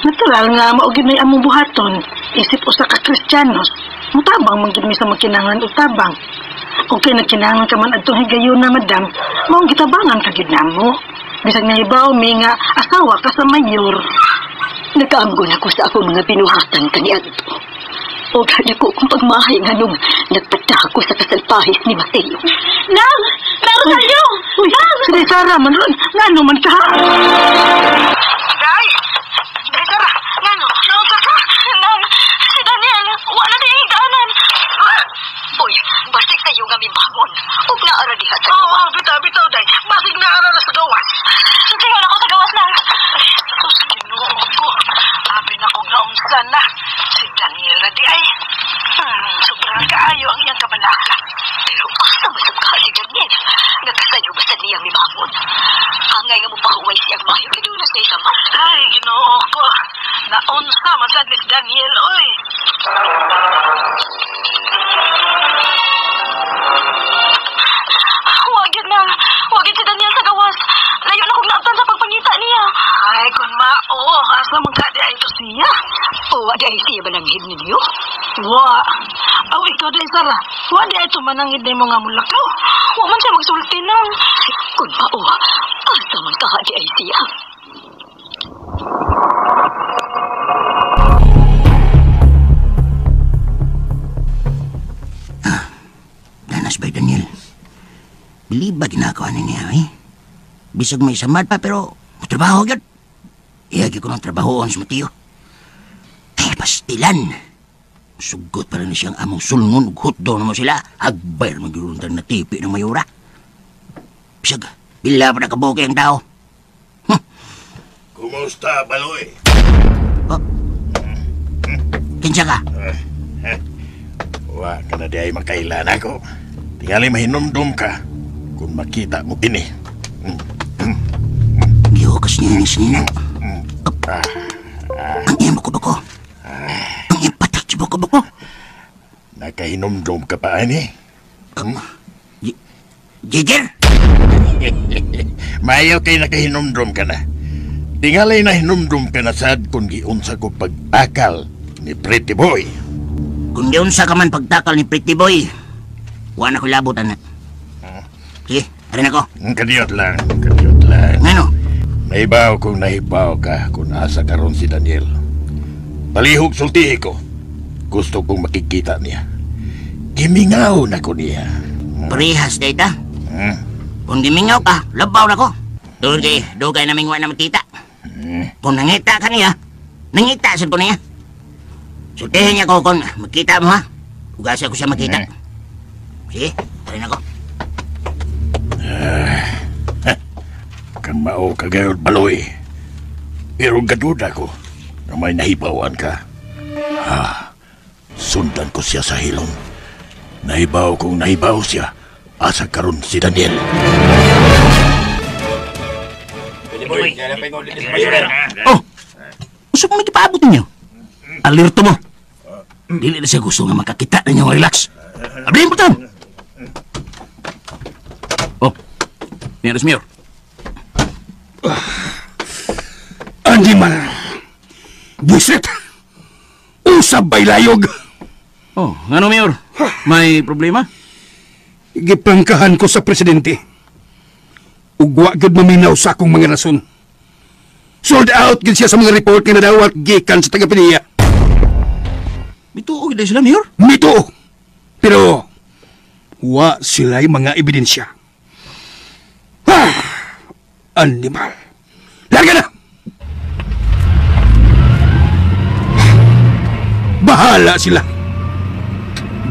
Natural nga, maugid may among buhaton. Isip usa ka Kristiyanos. Mutabang man gid mi sa magkinahanglan og tabang. Okay, nagkinahanglan ka man adtong higayuna, madam. Maong gitabangan ka gid namo. Bisag nahibaw mi nga asawa ka sa mayor. Nakaanggon ako sa akong mga binuhatan kaniadto. O dako kong pagmahay nga nung nagpata ako sa kasalpahis ni Mateo. Nang! Nang Rosalio! Uy, si Sarah man ron. Ngano man ka? Day! Day, Sarah! Ngano? Naunsa ka? Nang! Si Daniel! Wala na iyang daanan! Uy, basig sa'yo nga mibangon. Huwag naara diha sa Oo, oh, bitaw, bitaw, Day. Basig naara na sa gawas. Susingon ako sa gawas lang. Sus, Ginoo ko. Abi na kong naunsa na. Si Daniel na di ay. Sobrang kaayo ang iyang kabalaka. Pero asa masab ka si Daniel? Nagkasayo ba sa niyang mibangon? Angay nga mo pahuway siyang mayo, kaya doon na siya sama. Ay, Ginoo ko. Naunsa masad ni Daniel, oy. Huwag yun na. Huwag yun si Daniel sa gawas. Layo na kong naabtan sa pagpangita niya. Ay, kung mao, asa man ka di ay ito siya. O, di ay siya mananghid ninyo? Wa. Aw, ikaw di, Sarah. Wa di ay ito mananghid nimo nga mulakaw. Wa man siya magsulti nang. Kung mao, asa man ka di ay siya. Danas ba, Daniel? Bilib ba ginagawa niya, eh? Bisag may samad pa, pero trabaho yun. Iyagi ko ng trabahoon sa Mateo. Ay, pastilan. Sugot pa rin siyang among sulngon ug hotdog naman sila. Hagbay naman giruntang na tipi ng mayura. Bisag, bila pa nakabuki ang tao. Huh. Kumusta, Baloy? Oh. Kinsa ka? Wa ka na di ay makailan ako. Tingali mahinumdum ka kung makita mo kini. Gihukas niya ng sinina. Ang iyang buko-buko. Ang iyang patak sa buko-buko. Nakahinumdum ka pa, ani? Jiger? Mayo kay nakahinumdum ka na. Tingali na hinumdum ka na sad kung giunsa ko pagtakal ni Pretty Boy. Kung giunsa ka man pagtakal ni Pretty Boy, wala na ko labutan na. Sige, arin ako. Kadiyot lang, kadiyot lang. Ngano? Nahibaw kung nahibaw ka kung asa karon si Daniel. Palihog sultihi ko. Gusto kong makikita niya. Gimingaw na ko niya. Parehas, dayta. Kung gimingaw ka, labaw na ko. Doon kay, dugay naming wala na makita. Kung nangita ka niya, nangita sad ko niya. Sultihin niya ko kung makita mo, ha? Ugasa ko siya makita. Sige, arin ako. Kang mao ka gayon, Baloy. Pero gaduda ko na may nahibawan ka. Ha, sundan ko siya sa hilom. Nahibaw kong nahibaw siya. Asa karon si Daniel. Oh! Usa pa may gipaabot ninyo. Alerto mo. Dili na siya gusto nga makakita ninyo relax. Ablihin po tan! Oh, niya Mayor. Animal! Buisit! Usab ba'y layog? Oh, ano Mayor? May problema? Giprangkahan ko sa presidente. Ugwa gyud maminaw sa akong mga rason. Sold out gyud siya sa mga report nga nadawat gikan sa taga-Pinia. Mituo gyud sila, Mayor? Mituo! Pero wa sila'y mga ebidensya. Ah! Animal! Larga na! Bahala sila.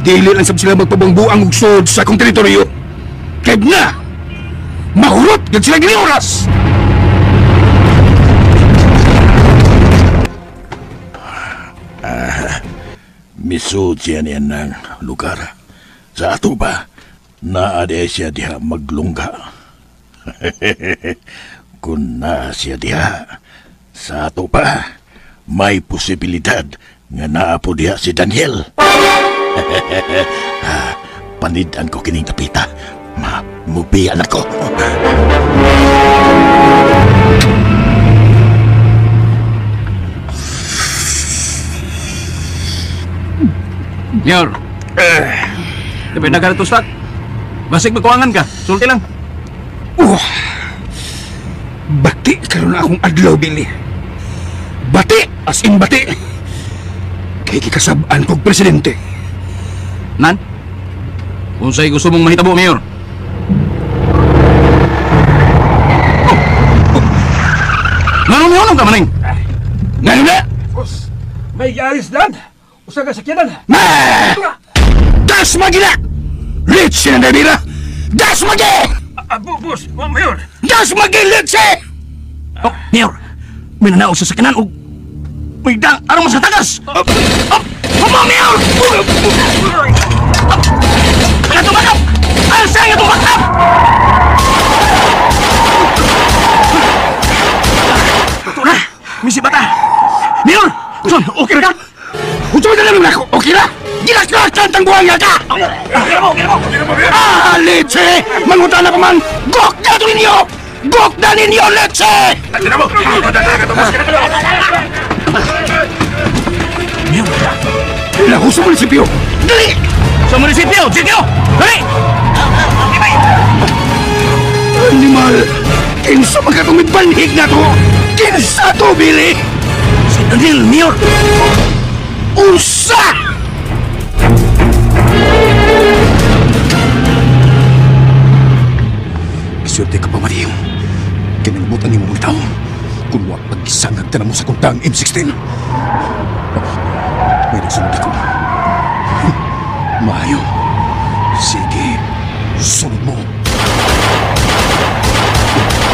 Dili lang sab sila magpabangbuang og sud sa akong teritoryo. Kay na! Mahurot gid sila gini oras! Misud siya niya ng lugar. Sa ato ba, naa diha siya diha maglungga. Kung naa siya diha, sa ato pa, may posibilidad nga naa po diha si Daniel. Panidan ko kining tapita. Mubiyan ako. Mayor. Dapat nagkarato stock. Basig magkuangan ka. Sulti lang. Bati karon akong adlaw, Billy. Bati, as in bati. Kay gikasab-an kog presidente. Nan? Unsay gusto mong mahitabo, Mayor? Ngano niyo ka maning? Ngano na? Boss, may giaris dan. Usa ka sakyanan. Ma! Das magila! Litsi na debira! Das magi! Boss, Mayor. Das magi litsi! Oh, Mayor. May nanaog sa sakyanan og may dang arong sa tagas. Oh, oh, Mayor! Nga tumakap! Asa nga tumakap! Ito na! Misi bata! Mayor! Son, okay ra ka? Unsa man na ako? Okay ra? Gilaksan tang buhang ka! Okay ra mo, okay ra mo! Ah, litsi! Mangutan na pa man! Gok na to ninyo! Gok na ninyo, litsi! Mayor! Laho sa munisipyo! Dali! Sa munisipyo! Sityo! Dali! Animal! Kinsa man ka itong mibanhig na to? Kinsa to, Billy? Si Daniel, Mayor! Unsa! Kiswerte ka pa, Mateo. Kinalabutan ni mo mga tao. Kung wa pag-isangag tanan mo sa kuntang M16. May nagsunod ako. Maayo. Sige. Sunod mo.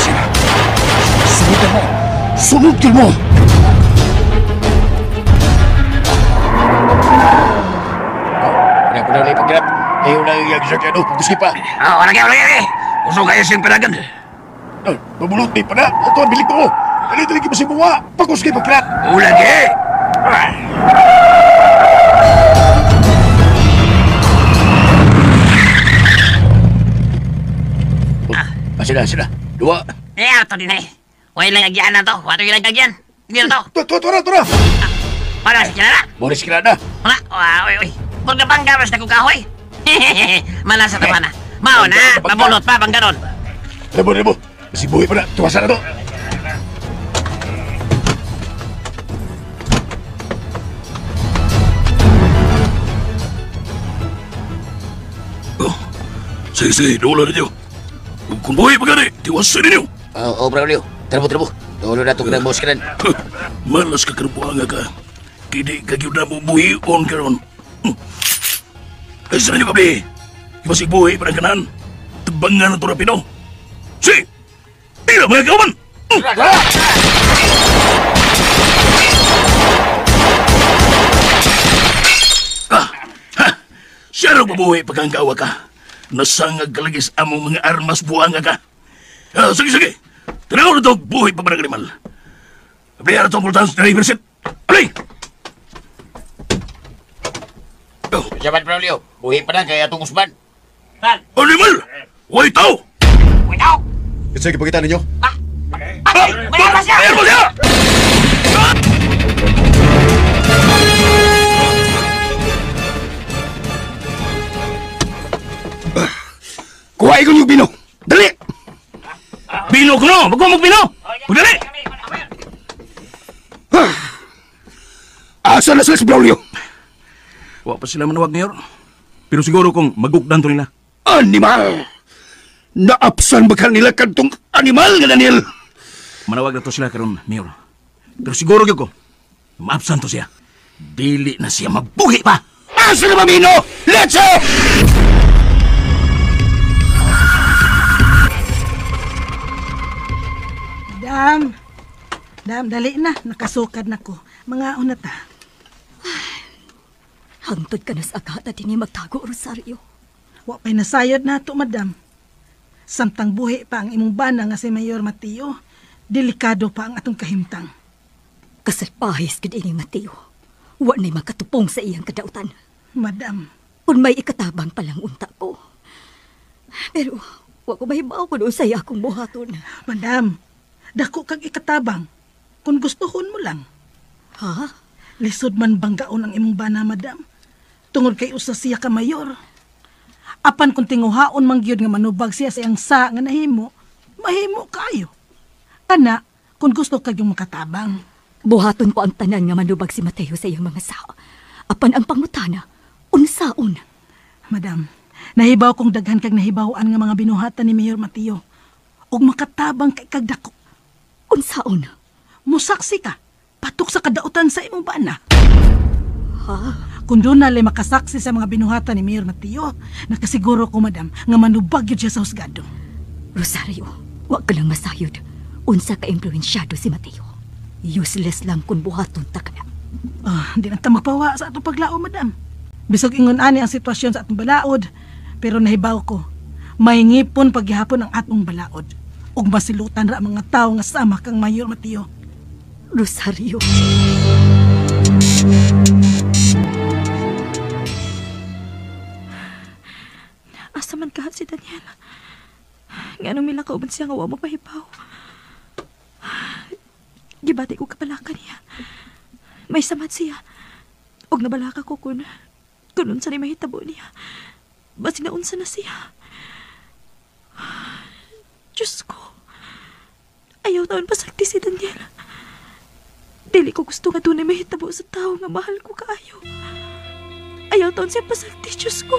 Sila. Sunod mo. Sunod mo. Ah, wala kayo, wala kayo. Gusto kayo siyang panagan. Pabulot ni pa na. Ito ang bilik ko. Dali-dali ka masibuwa. Pagkuskay pagkrat. Ulagi! Ah, sila, sila. Dua. Eh, ato din eh. Wala lang agyan na to. Wala lang agyan. Hindi na to. Tura, tura. Wala si Kinara. Boris Kinara. Wala. Uy, uy. Huwag na bang garas na kukahoy. Malasa na na. Mao na. Pabulot pa, bang ganon. Rebo, rebo. Masibuhi pa na. Tuwasa na to. Sige, sige. Dula ninyo. Kung buhay pa gani, tiwasan ninyo. Oo, bro, Leo. Trabo, trabo. Dulo na ito ng boss kanan. Malas ka karbuanga ka. Kini ka gyud na mo buhion karon. Ay, sa ninyo kabi. Ibasig buhi pa ng kanan. Tabangan na ito rapido. Si! Tira mga kauban! Ah! Ha! Siya raw mabuhi pagkangkawa ka. Nasangag kalagis among mga armas buanga ka. Ah, sige, sige. Tanaw na ito, buhay pa ba ng animal? Ablihan na ito ang pultahan sa driver seat. Alay! Sabat, Braulio, buhi pa na kaya itong usban. Animal! Huwag tao! Huwag tao! Sige, pagkita ninyo. Mayroon siya! Mayroon siya! Kuhain ko yung bino! Dali! Bino ko no! Magkuha mong bino! Pagdali! Asa na sila si Braulio? Wa pa sila manawag, Mayor. Pero siguro kung magugdan to nila. Animal! Naapsan ba ka nila kantong animal nga, Daniel? Manawag na to sila karon, Mayor. Pero siguro gyud ko, maapsan to siya. Dili na siya mabuhi pa! Asa na ba, Mino? Let's go! Dam, dam, dali na. Nakasukad na ko. Mga una ta. Hangtod ka na sa agata din magtago, Rosario. Wa pa'y nasayod na to, madam. Samtang buhi pa ang imong bana nga si Mayor Mateo, delikado pa ang atong kahimtang. Kasalpahis gid ini Mateo. Wa na'y makatupong sa iyang kadautan. Madam. Kung may ikatabang palang unta ko. Pero wa ko mahibaw kung unsay akong buhaton. Madam, dako kag ikatabang. Kung gustuhon mo lang. Ha? Lisod man banggaon ang imong bana, madam. Tungod kay usa siya ka mayor. Apan kung tinguhaon man gyud nga manubag siya sa iyang sa nga nahimo, mahimo kaayo. Kana, kung gusto kag yung makatabang. Buhaton ko ang tanan nga manubag si Mateo sa iyang mga sao. Apan ang pangutana, unsaon? Madam, nahibaw kong daghan kag nahibaw-an nga mga binuhatan ni Mayor Mateo. Ug makatabang kay kag dako. Unsaon? Musaksi ka. Patok sa kadautan sa imong bana. Ha? Kung doon nalay makasaksi sa mga binuhatan ni Mayor Mateo, nakasiguro ko, madam, nga manubag yun siya sa husgado. Rosario, wag ka lang masayod. Unsa ka impluensyado si Mateo. Useless lang kung buhaton ta ka na. Di na ta magpawa sa atong paglao, madam. Bisag ingon ani ang sitwasyon sa atong balaod, pero nahibaw ko, may ngipon paghihapon ang atong balaod. Ug masilutan ra mga tawo nga sama kang Mayor Mateo. Rosario. Asa man kahat si Daniel? Nga nung mila kauban siya nga wa mapahibaw. Gibati ko kapalaka niya. May samad siya. Og nabalaka ko kun unsa ni mahitabo niya. Basig na unsa na siya. Diyos ko. Ayaw taon pasakti si Daniel. Dili ko gusto nga dunay mahitabo sa tao nga mahal ko kaayo. Ayaw taon siya pasakti, Diyos ko.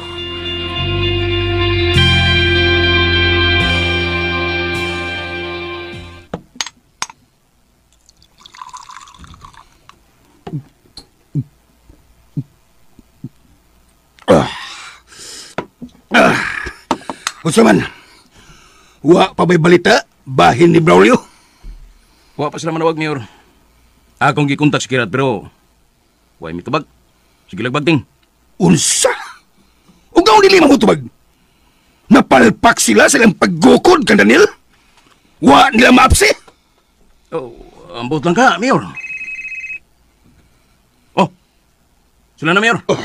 Unsa man? Wa pa ba'y balita? Bahin ni Braulio? Wa pa sila manawag, Mayor. Akong gikontak si Kirat, pero way mitubag. Sige lagbagting. Unsa? Ugaw nili mahutubag. Napalpak sila sa ilang paggukod kang Daniel? Wa nila maapsi? Oh, ambot lang ka, Mayor. Oh, sila na, Mayor. Oh.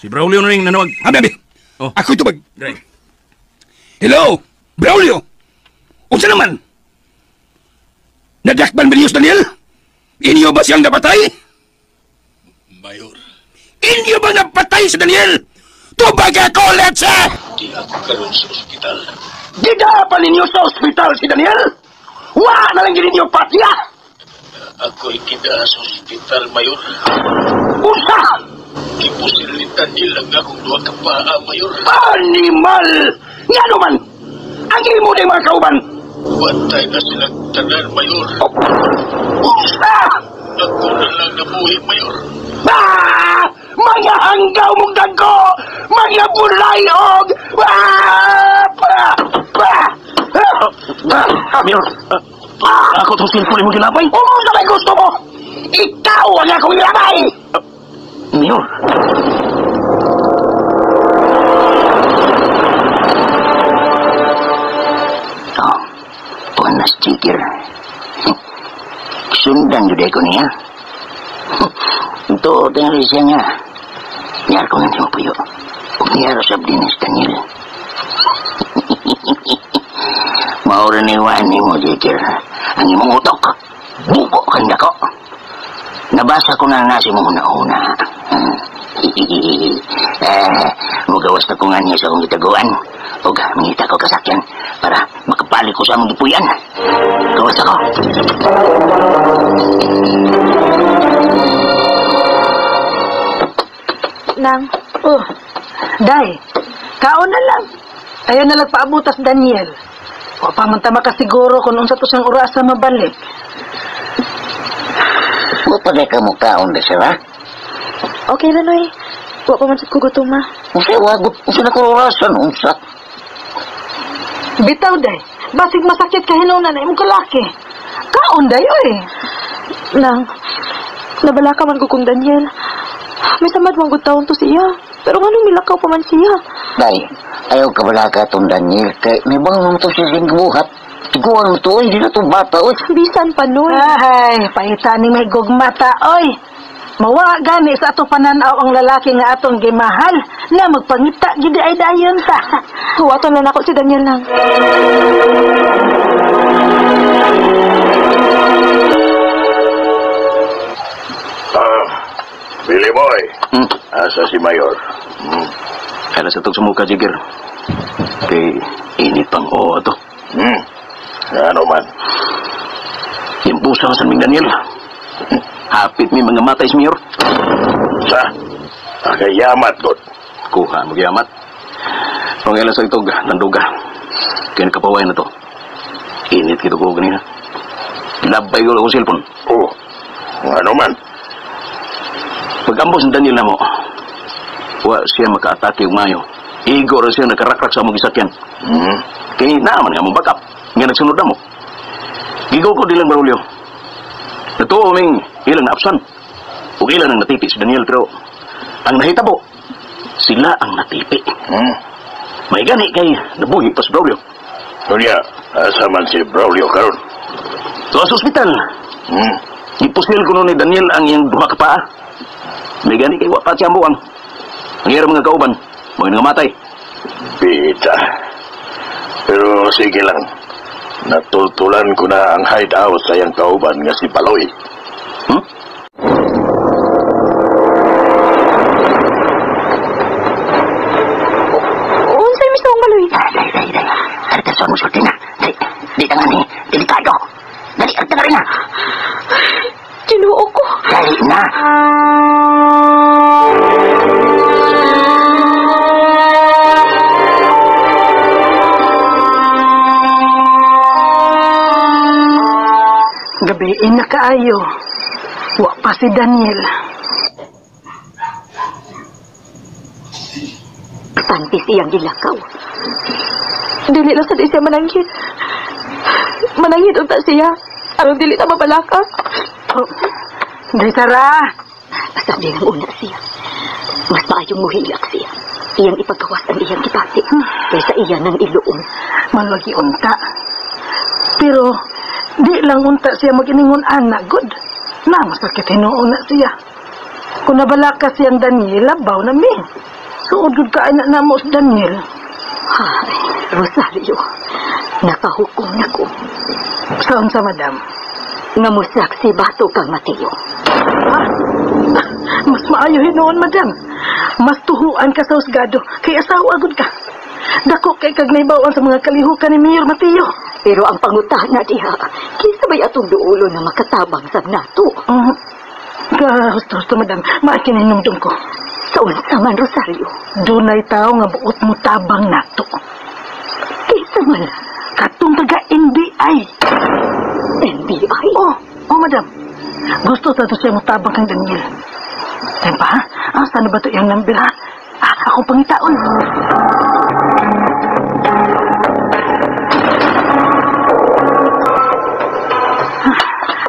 Si Braulio na rin nanawag. Abi, abi. Oh. Ako'y tubag. Dre. Hello, Braulio. Unsa naman? Nadakban ba niyo si Daniel? Inyo ba siyang napatay? Mayor. Inyo ba napatay si Daniel? Tubag ako, let's! Di ako karon sa ospital. Gidapa ninyo sa ospital si Daniel? Wa na lang ninyo patya! Ako'y kida sa ospital, Mayor. Unsa? Gipusil ni Daniel ang akong duha ka paa, Mayor. Animal! Ngano man? Ang imo ni mga kauban! Patay na silang tanan, Mayor. Unsa? Ako na lang nabuhi, Mayor. Ah! Mga hanggaw mong dagko! Mga bulayog! Ah! Pa! Pa! Mayor, ako tong cellphone imong gilabay. Unsa may gusto mo? Ikaw ang akong gilabay! Mayor. Chikir. Sundan jud ko niya. Ito, tingali siya nga. Niyar ko nga niyo puyo. Ug niyar sab din ni Daniel. Maura ni Juan ni mo, Chikir. Ang imong utok, buko kang dako. Nabasa ko na nga si mong una-una. Mugawas na ko nga niya sa akong gitaguan. O mangita ko kasakyan para makapalik ko sa among gipuyan. Gawas ako. Nang. Oh, Day, kaon na lang. Ayaw na lang paabutas, Daniel. Wa pa man ta makasiguro kung unsa to siyang orasa mabalik. Wa pa ka mo kaon na siya, ha? Okay ra, Noy. Wa pa man sad ko gutom, ma. Unsa wagot, unsa na ko orasan, unsa? Bitaw, Day. Basig masakit ka hinunan na imong kalaki. Kaon, Day, oy. Nang, nabala ka man ko kung Daniel. May samad mong good taon to siya. Pero nganong milakaw pa man siya? Day, ayaw ka bala ka itong Daniel. Kay may bang to siya siyang buhat. Tiguan mo to, oy. Di na itong bata, oy. Bisan pa, Noy. Ay, paita ni may gugmata, oy. Mawa gani sa atong pananaw ang lalaki nga atong gimahal na magpangita gid ay dayon ta. Huwaton lang ako si Daniel lang. Billy Boy, asa si Mayor? Kala sa itong sumuka, Jigger. Kay init pang oo to. Ano man? Yung pusa sa aming Daniel. Hapit may mga matay si Mayor. Sa? Akayamat, God. Kuha, magyamat. Pangalan sa itog, tanduga. Kaya nakapaway na to. Init kito ko ganina. Labay ko akong cellphone. Oh, ano man? Pag-ambos ni Daniel na mo, wa siya maka-atake og mayo. Igo ra siya nakarakrak sa among gisakyan. Kay naaman nga mong backup. Nga nagsunod na mo. Gigo ko dilang Braulio. Natuo ming ilang naapsan. Ug ilang ang natipi si Daniel pero ang nahitabo, sila ang natipi. May gani kay nabuhi pa si Braulio. Kunya, asa man si Braulio karon? So, sa ospital. Gipusil ko ni Daniel ang iyang duha ka paa. May gani kay wa pa siya buang. Ang iyang mga kauban, mga nangamatay. Bita. Pero sige lang. Natultulan ko na ang hideout sa iyang kauban nga si Baloy. Unsay mismo ang Baloy? Dai, dai, dai. Arta sa mo sulti na. Dai, di ka nga ni. Delikado. Dali, arta na rin na. Tinuo ko. Dali na. Gabiin na kaayo. Wa pa si Daniel. Pantis iyang gilakaw. Dili lang sa di siya mananghid. Mananghid unta siya. Aron dili ta mabalaka. Oh, Di Sara. Basta di lang una siya. Mas maayong muhilak siya. Iyang ipagawas ang iyang gipati. Kaysa iya ng iluong. Malagi unta. Pero di lang unta siya mag-iningon ana, good. Na, masakit hinuon na siya. Kung nabalaka siyang Daniel, labaw na mi. Suod gud ka na namo si Daniel. Ay, Rosario, nakahukom na ko. Saan sa madam? Nga musak si Bato kang Mateo. Ha? Mas maayo hinuon, madam. Mas tuhuan ka sa husgado, kay asawa gud ka. Dako kay kag naibawan sa mga kalihukan ni Mayor Mateo. Pero ang pangutana diha, kinsa bay atong duolo na makatabang sa nato? Husto-husto, madam. Maakininumdum ko. Sa unsa man, Rosario? Dunay tao nga buot mo tabang nato. Kinsa man? Katong taga NBI. NBI? Oh, oh madam. Gusto sa to siya mo tabang kang Daniel. Yan pa, ha? Asa na ba ito yung number, ha? Ah, akong pangitaon.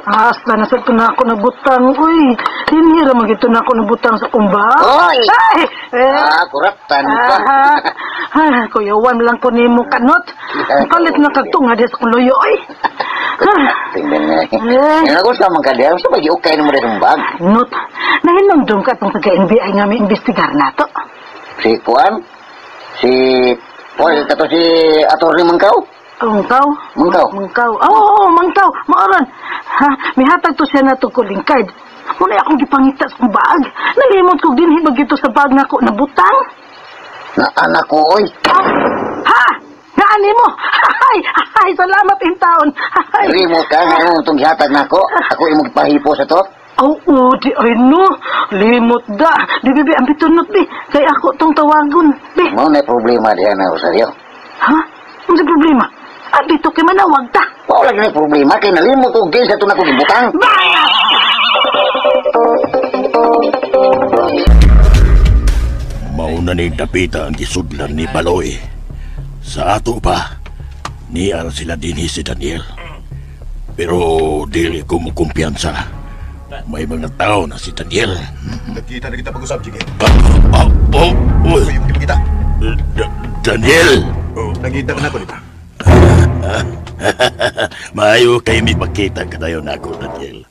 Asa na sa ito na ako nabutang. Uy, hinira magito na ako nabutang sa kumba. Oy! Ay! Eh. Ah, kuraptan ka. Ah, Kuya Juan lang ko ni mo kanot. Kalit na kagtunga di sa kuluyo, oy. Tingnan na. Nga ko sa mga kadiya, sa bagi okay na mo rin bag. Not, nahinumdum ka itong taga-NBI nga may investigar na to. Si Kuan? Si... Paul, kato si Atty. Mangkaw? Mangkaw? Mangkaw? Mangkaw. Oo, Mangkaw. Maoron. Ha, mihatag to siya na to calling card. Muna akong gipangita sa bag. Nalimot ko din hibag ito sa bag na ko nabutang. Na anak ko, oy. Ha? Naani mo? Ay, ay, salamat in taon. Ay. Remote ka, nga nung itong gihatag na ako. Ako imong pahipo sa to. Oo, di ay no. Limot da. Di, bi, ang bitunot, bi. Kay ako tong tawagon, bi. Mo na problema diyan na, Rosario. Ha? Ano sa problema? Ah, dito kay manawag ta. Wala na problema. Kay nalimot ko gin sa ito na kong ibutang. Mauna ni dapita ang gisudlan ni Baloy. Sa ato pa, niar sila dinhi si Daniel. Pero dili ko mukumpiyansa. May mga tao na si Daniel. Nagkita na kita pag-usap, Jigger. Uy. Kita. Daniel! Nagkita ka na ko, di ba? Maayo kay mi pakita kadayo nako, Daniel.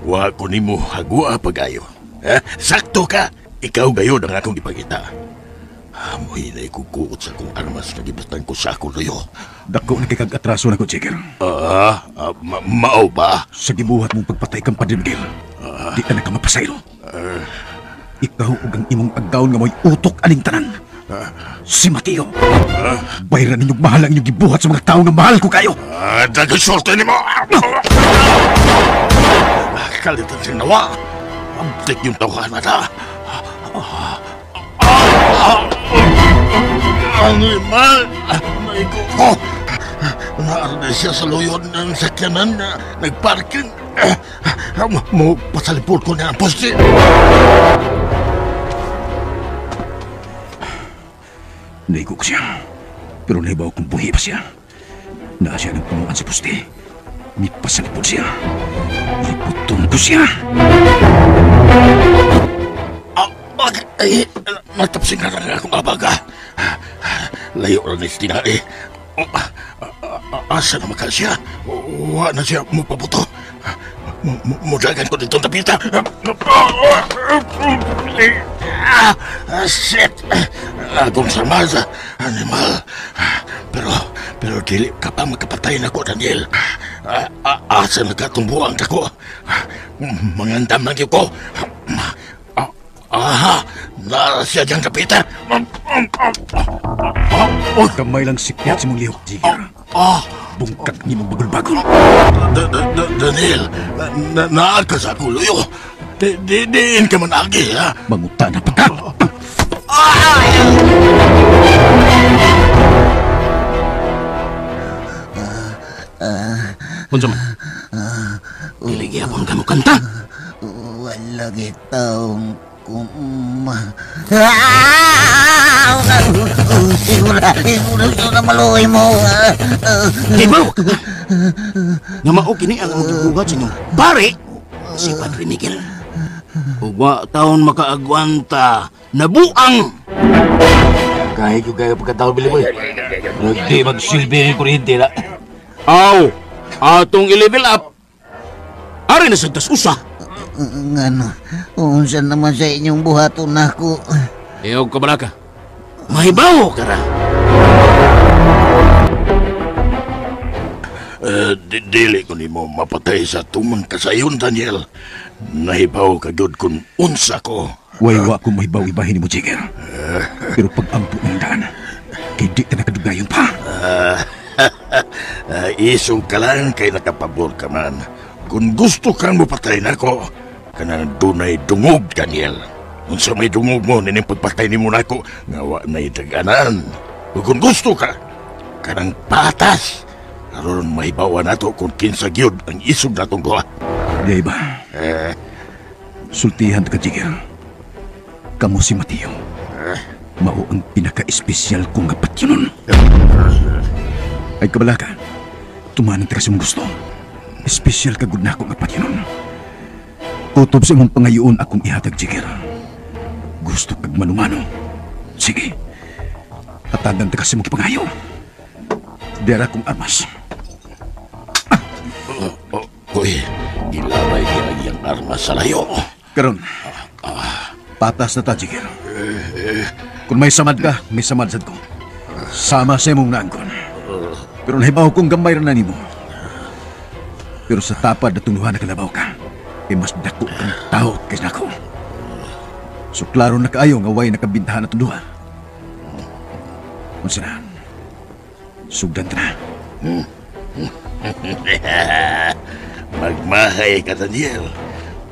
Wa ko nimo hagua pag-ayo. Ha? Sakto ka! Ikaw gayon ang akong ipakita. Muhinay ko kuot sa akong armas na gibutang ko sa akong luyo. Dako na kay kag-atraso na ko, Jigger. Mao ba? Sa gibuhat mong pagpatay kang Padre Miguel, di ka na ka mapasaylo. Ikaw ug ang imong agawon nga mo'y utok aning tanan. Si Mateo. Bayran ninyong mahal ang inyong gibuhat sa mga tao nga mahal ko kayo. Dagasorte nimo! Kalitan siyang nawa. Amtik yung tawhan na ta. Animal! Naigo ko! Naarde siya sa luyon ng sakyanan na nagparking. Mo pasalipod ko na ang poste. Naigo ko siya. Pero naibaw kong buhi pa siya. Naa siya ng punuan sa poste. May pasalipod siya. Liputon ko siya. Ay, natapsing na lang akong abaga. Layo na ni Stina eh. Asa na maka siya? Wa na siya mupabuto. Mudagan ko dito tapita. Shit! Agong sarmaza, animal. Pero dili ka pa makapatay na ko, Daniel. Asa na ka tumbuang ko? Mangandam lang yun ko. Aha! Nara siya diyang kapita! Kamay lang sikyat sa mong lihok, Jigger. Bungkag ni mong bagol-bagol. Daniel, naa ka sa akong luyo. Diin ka man agi, ha? Manguta na pa ka! Unsa man? Dili gihapon ka mo kanta. Wala gitawng kuma. Sigura, sigura sa maluoy mo. Hibaw ka ba? Nga mao kini ang among gibuhat sa inyong pare, si Padre Miguel. Ug wa taon makaagwanta, nabuang! Kahit yung gaya pagkatao, Billy Boy. Hindi magsilbi ang kuryente na. Aw, atong i-level up. Ari na sa tas usa. Ngano, unsa naman sa inyong buhaton nako. Ayaw ka balaka. Mahibaw ka ra. Dili ko nimo mapatay sa tumang kasayon, Daniel. Nahibaw ka gyud kung unsa ko. Way wa ko mahibaw ibahin nimo, Jigger. Pero pag-ampo ng daan, kay di ka nakadugayon pa. Isog ka lang kay nakapabor ka man. Kung gusto kang mapatay nako, kanang dunay dungog, Daniel. Unsa may dungog mo, nining pagpatay nimo nako, nga wa na'y daganan. Kung gusto ka, kanang patas. Aron mahibawa nato kung kinsa gyud ang isog natong duha. Di ba? Sultihan ka, Jigger. Kamo si Mateo. Mao ang pinaka-espesyal kong nga patyonon. Ay kabalaka, tumanan ka sa mong gusto. Espesyal ka gud nako nga patyonon. Kutob sa imong pangayoon akong ihatag, Jigger. Gusto kag manumano. Sige. Hatagan ta ka sa imong gipangayo. Dera kong armas. arma sa layo. Karon, patas na ta, Jigger. Kung may samad ka, may samad sad ko. Sama sa imong naangkon. Pero nahibaw kong gamay ra na nimo. Pero sa tapad na tungluhan na kalabaw ka, eh mas dako kang tao kaysa nako. So klaro na kaayo nga way nakabintahan na tunduha. Unsa na? Sugdan ta na. Magmahay ka, Daniel.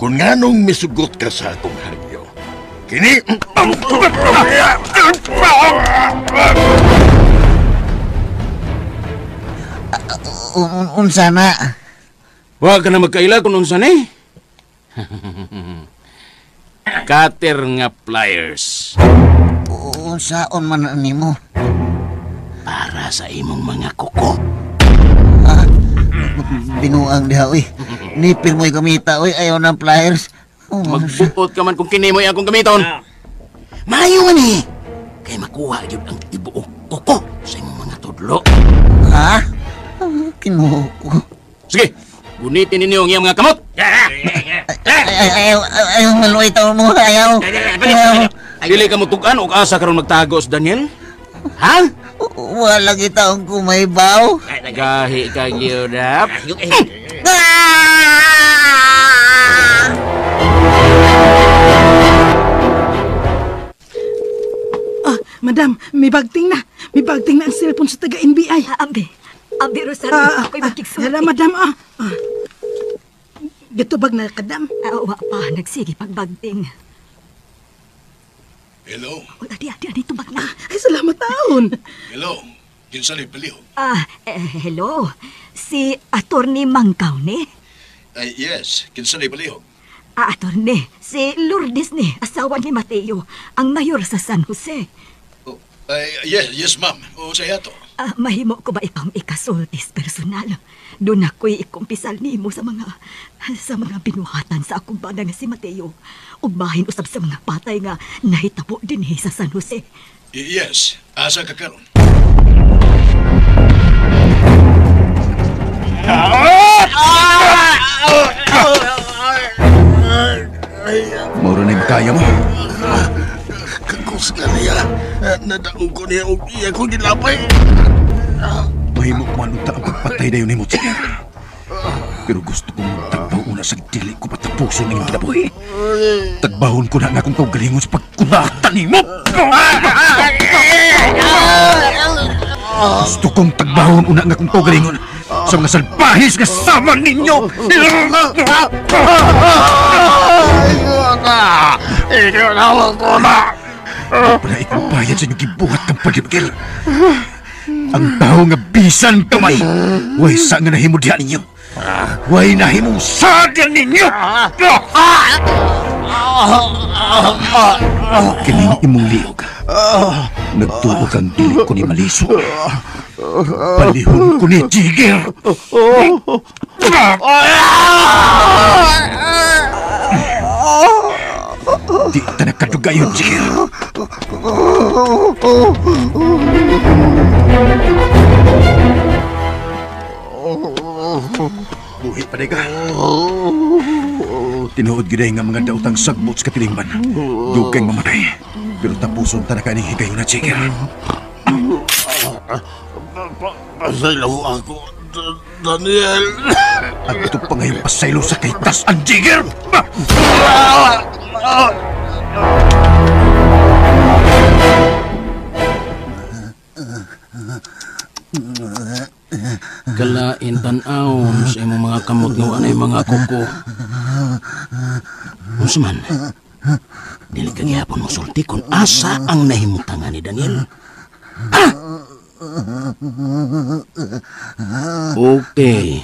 Kung nganong misugot ka sa akong hagyo. Kini... Unsa na? Huwag ka na magkaila kung unsa ni. Cutter nga pliers. Unsaon man nimo? Para sa imong mga kuko. Binuang diha, uy. Nipil mo'y gamita, uy. Ayaw ng pliers. Oh, Magbuot ka man kung kini mo'y akong gamiton. Maayo man eh. Kay makuha yun ang tibuok kuko sa imong mga tudlo. Ha? Kinuko. Sige, gunitin ninyo ang iyang mga kamot. Ayaw, ayaw, maluoy taon mo. Ayaw. Ayaw. Dili ka mutugan o asa karon magtago si Daniel? Ha? Wala kita ang kumaybaw. Gahi ka gyud, ha? Ah, madam, may bagting na. May bagting na ang cellphone sa taga-NBI. Abi, abi Rosario, ako'y makigsulti. Hala, madam, ah. Gitubag na kadam. Wa pa, nagsige pagbagting. Hello? Adi, adi, adi, tubag na. Ay, salamat taon. Hello? Kinsa ni palihog? Hello. Si Attorney Mangkaw ni? Ay, yes. Kinsa ni palihog? Attorney, si Lourdes ni, asawa ni Mateo, ang mayor sa San Jose. Oh, ay, yes, yes, ma'am. O, sa yato. Mahimo ko ba ikang ikasultis personal? Doon ako'y ikumpisal nimo sa mga binuhatan sa akong bana nga si Mateo. Ugmahin usab sa mga patay nga nahitabo dinhi sa San Jose. Yes, asa ka karon? Maura na yung makaya mo. Kagos ka niya. Nadaog ko niya og iya ko gilapay. Mahimo ko man unta ang pagpatay dayon nimo, Jigger. Pero gusto kong magtagbaw una sa dili ko patapuson ng kinabuhi. Tagbahon ko na ang akong kaugalingon sa pagkunata nimo. Gusto kong tagbahon una ang akong kaugalingon sa mga salbahis nga sama ninyo. Wala ikong bayad sa inyong gibuhat kang paglimgil. Ang tao nga bisan kamay, way sa nga nahimo diha ninyo. Way nahimong sadya ninyo. Kining imong liog, nagtuo kang dili ko ni Maliso. Palihon ko ni Jigger. Di ta nakadugayon, Jigger. Buhi pa ka. Tinuod gid nga mga daotang sagbot sa katilingban. Dugay mamatay. Pero tapuson ta na kaning higayon na, Jigger. Pasaylo ako, Daniel. Adto pa ngayon pasaylo sa kay tas ang Jigger! Kalain tan-awon sa imong mga kamot nga anay mga kuko. Unsa man? Dili ka gihapon mosulti kung asa ang nahimutangan ni Daniel. Ha? Okay.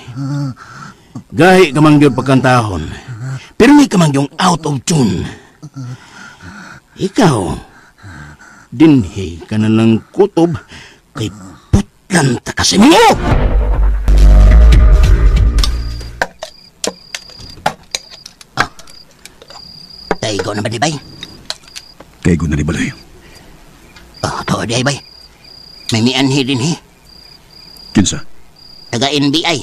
Gahi ka man gyud pagkantahon. Pero may ka man yung out of tune. Ikaw, dinhi ka na lang kutob kay putlan ta kasi mo! Taigo na ba di bay? Taigo na di balay. Oh, to di ay bay. May mianhi din he. Kinsa? Taga NBI.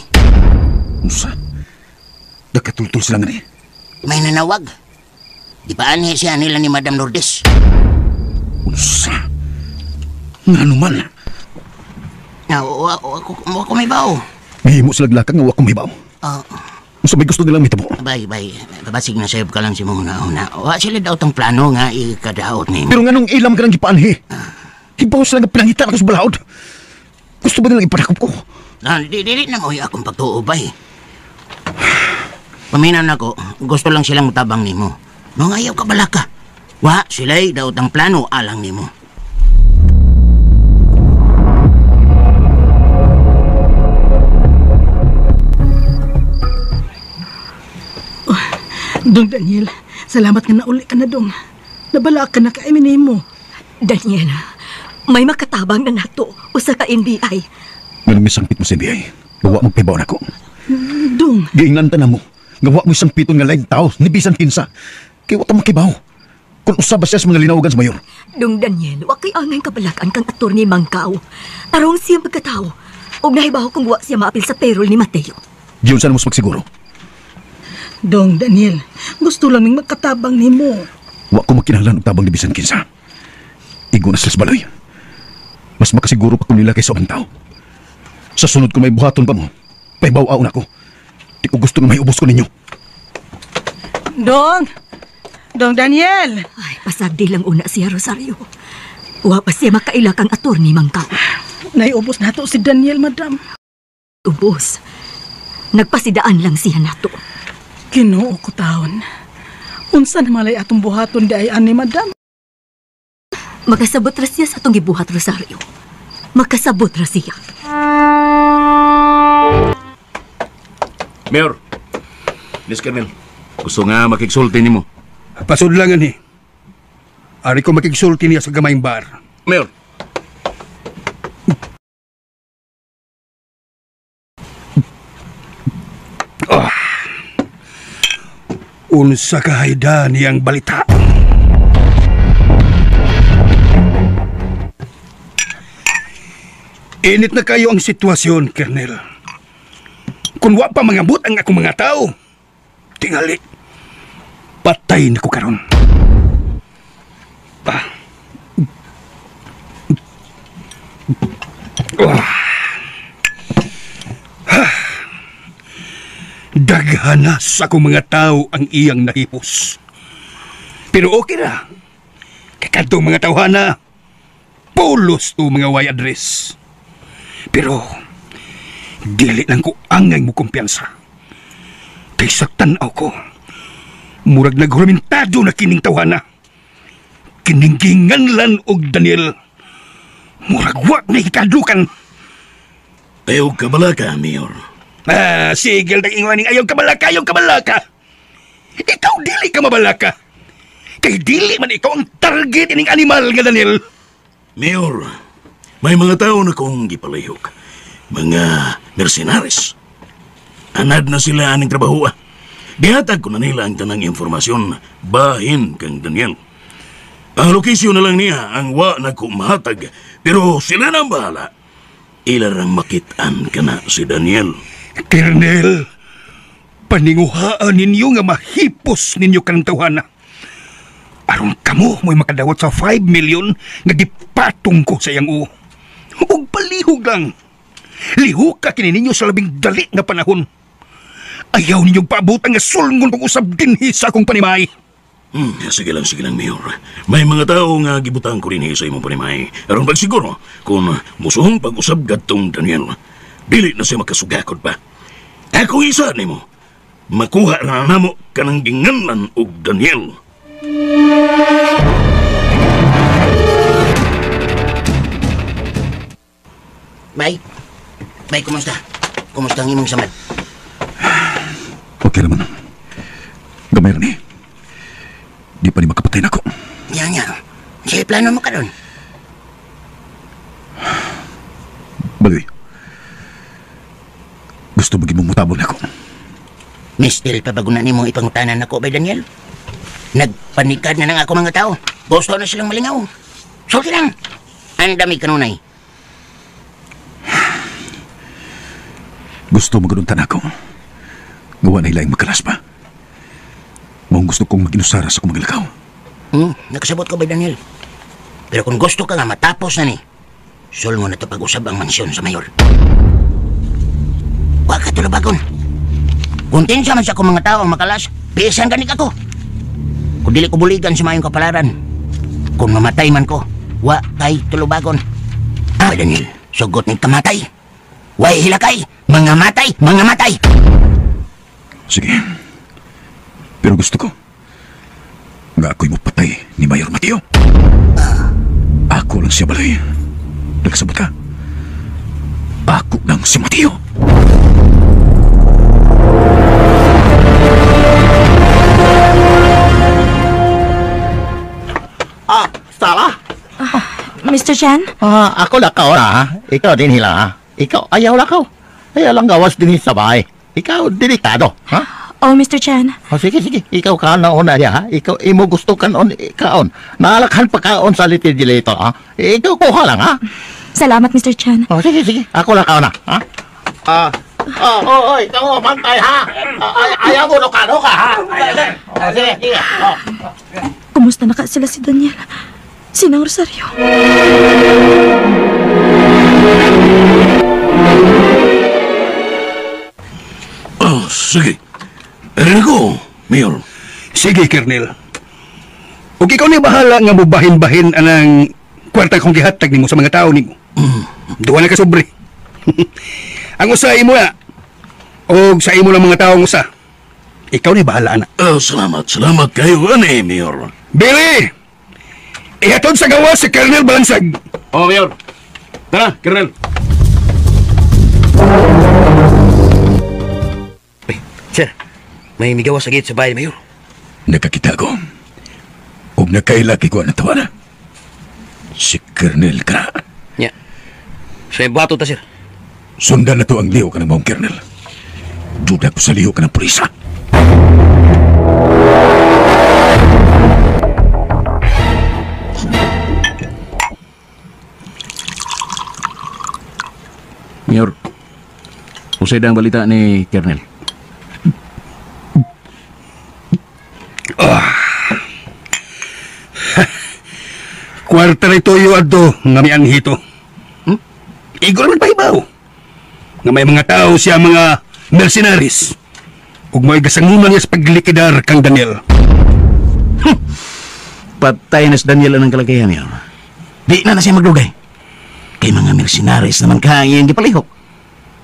Unsa? Nakatultul sila nga ni. May nanawag. Gipaanhi siya nila ni Madam Lourdes. Unsa? Ngano man? Na, wa ko may bao. Mahimo sila glakang nga wa ko may bao. Unsa may gusto nilang mitabo? Bay, babasig na sayop ka lang si mong una. Wa sila daw tong plano nga ikadaot nimo. Pero nganong ilam ka nang gipaanhi? Hibaw sila nga pinangita ako sa balaod. Gusto ba nilang ipanakop ko? Dili na mo akong pagtuo, bay. Paminaw na ko, gusto lang silang tabang nimo. Nung ayaw ka balaka. Wa sila'y daot ang plano alang nimo. Oh, Dong Daniel, salamat nga nauli ka na, Dong. Nabala ka na kay nimo. Daniel, may makatabang na nato usa ka NBI. Nganong misangpit mo sa NBI? Gawa mong pibaw na ko. Dong. Giingnan ta na mo. Gawa mo isang piton nga laing tao, ni bisan kinsa. Kaya wa ta makibaw. Kung usa ba siya sa mga linawagan sa mayor. Dong Daniel, wa kay angay kabalakan kang attorney Mangkao. Tarong siya pagkatao. Og nahibaw kung wa siya maapil sa payroll ni Mateo. Diyon saan mo magsiguro? Dong Daniel, gusto lang ning magkatabang nimo. Wa ko makinahanglan og tabang ni bisan kinsa. Igo na sila sa baloy. Mas makasiguro pa kung nila kaysa ubang tao. Sa sunod kung may buhaton pa mo, paibaw-aon ako. Di ko gusto na may ubos ko ninyo. Dong! Dong Daniel! Ay, pasagdi lang una siya, Rosario. Wa pa siya makaila kang attorney Mangkao. Naiubos na to si Daniel, madam. Ubos? Nagpasidaan lang siya nato. Ginoo ko taon. Unsa na malay atong buhaton di ay ani, madam? Makasabot ra siya sa atong gibuhat, Rosario. Makasabot ra siya. Mayor, Miss Colonel, gusto nga makigsulti nimo. Pasudlangan ni. Ari ko makigsulti niya sa gamayng bar. Mayor. Oh. Unsa kahayda niyang balita. Init na kayo ang sitwasyon, Colonel. Kung wa pa mangabot ang akong mga tao, tingali, patay na ko karon. Daghana sa akong mga tao ang iyang nahipos. Pero okay ra. Kay kadtong mga tawhana, pulos to mga way address. Pero dili lang ko angay mo kumpiyansa. Kay sa tan-aw ko, murag naghuramentado na kining tawhana. Kining ginganlan og Daniel, murag wa na hikadlukan. Ayaw kabalaka, Mayor. Ah, sigil ng ingon ayaw kabalaka, ayaw kabalaka. Ikaw dili ka mabalaka. Kay dili man ikaw ang target ining animal nga Daniel. Mayor, may mga tao na kong gipalihok. Mga mercenaries. Anad na sila aning trabaho. Gihatag ko na nila ang tanang informasyon bahin kang Daniel. Ang lokasyon na lang niya ang wa na kumahatag, pero sila na ang bahala. Ila rang makitaan ka na si Daniel. Colonel, paninguhaan ninyo nga mahipos ninyo kanang tawhana. Aron kamo mo'y makadawat sa 5 million nga gipatong ko sa iyang uo. Ug palihog lang. Lihok ka kini ninyo sa labing dali nga panahon. Ayaw ninyong paabutan nga sulngon kong usab dinhi sa akong panimay. Sige lang, Mayor. May mga tao nga gibutang ko dinhi sa imong panimay. Aron pagsiguro kung musuhong pag-usab gadtong Daniel, dili na siya makasugakod pa. Ako isa nimo, makuha na namo kanang ginganlan og Daniel. Bay, bay, kumusta? Kumusta ang imong samad? Okay naman. Gamay rin eh. Di pa ni makapatay na ako. Nya, nya. Sige, plano mo ka doon. Baloy, gusto mo gimutabon ako. Mistil pa bago na nimong ipangutanan ako bay Daniel. Nagpanikad na ng ako mga tao. Gusto na silang malingaw. Sulti lang. Ang dami kanunay. Gusto mo ganun ako. Gawa na ilaing makalas pa. Maong gusto kong mag-inusara sa akong magalakaw. Nakasabot ko ba, Daniel? Pero kung gusto ka nga matapos na ni, sulmo na ito pag-usab ang mansyon sa mayor. Huwag ka tulubagon. Kung tinsa man sa akong mga tao ang makalas, pisan ganik ako. Kung dili ko buligan sa mayong kapalaran, kung mamatay man ko, wa kay tulubagon. Ah, Daniel, sugot ni kamatay. Way hilakay, mga matay, mga matay. Sige. Pero gusto ko nga ako'y mapatay ni Mayor Mateo. Ako lang siya balay. Nagkasabot ka? Ako lang si Mateo. Ah, Sara? Mr. Chan? Ako lakaw na. Ikaw din hila. Ikaw, ayaw lakaw. Ayaw lang gawas din sa bahay. Ikaw, delikado. Ha? Oh, Mr. Chan. Oh, sige, sige. Ikaw ka na una niya, ha? Ikaw, imo gusto ka noon, kaon. Naalakhan pa kaon sa litidilito, ha? Ikaw, kuha lang, ha? Salamat, Mr. Chan. Oh, sige, sige. Ako lakaw na, ha? Oy, ikaw, mantay, ha? Ayaw mo, ka, ha? Oh, sige, sige. Oh. Kumusta na ka sila si Daniel? Sinang Rosario? Oh, sige. Rico, Mayor. Sige, Kernel. Ug ikaw ni bahala nga mubahin-bahin anang kwarta kong gihatag nimo sa mga tao nimo. Duha na ka sobre. Ang usa imo na. Og sa imo lang mga tao ang usa. Ikaw ni bahala ana. Oh, salamat, salamat kayo ani, Mayor. Billy! Ihatod sa gawas si Colonel Balansag. Oh, Mayor. Tara, Colonel. Ay, sir. May migawas sa gate sa bahay, Mayor. Nakakita ko. Ug nakailaki ko ang tawana. Si Colonel ka. Nya. Sa bato ta, sir. Sundan na to ang liho ka ng maong Colonel. Duda ko sa liho ka ng purisa. Mayor, usay ang balita ni Colonel. Kwarta na ito yung adto nga may anhito. Igor man pahibaw. Nga may mga tao siya mga mercenaries. Ug may gasangunan niya sa paglikidar kang Daniel. Patay na si Daniel ang kalagayan niya. Di na na siya maglugay. Kay mga mercenaries naman kaya ang gipalihok.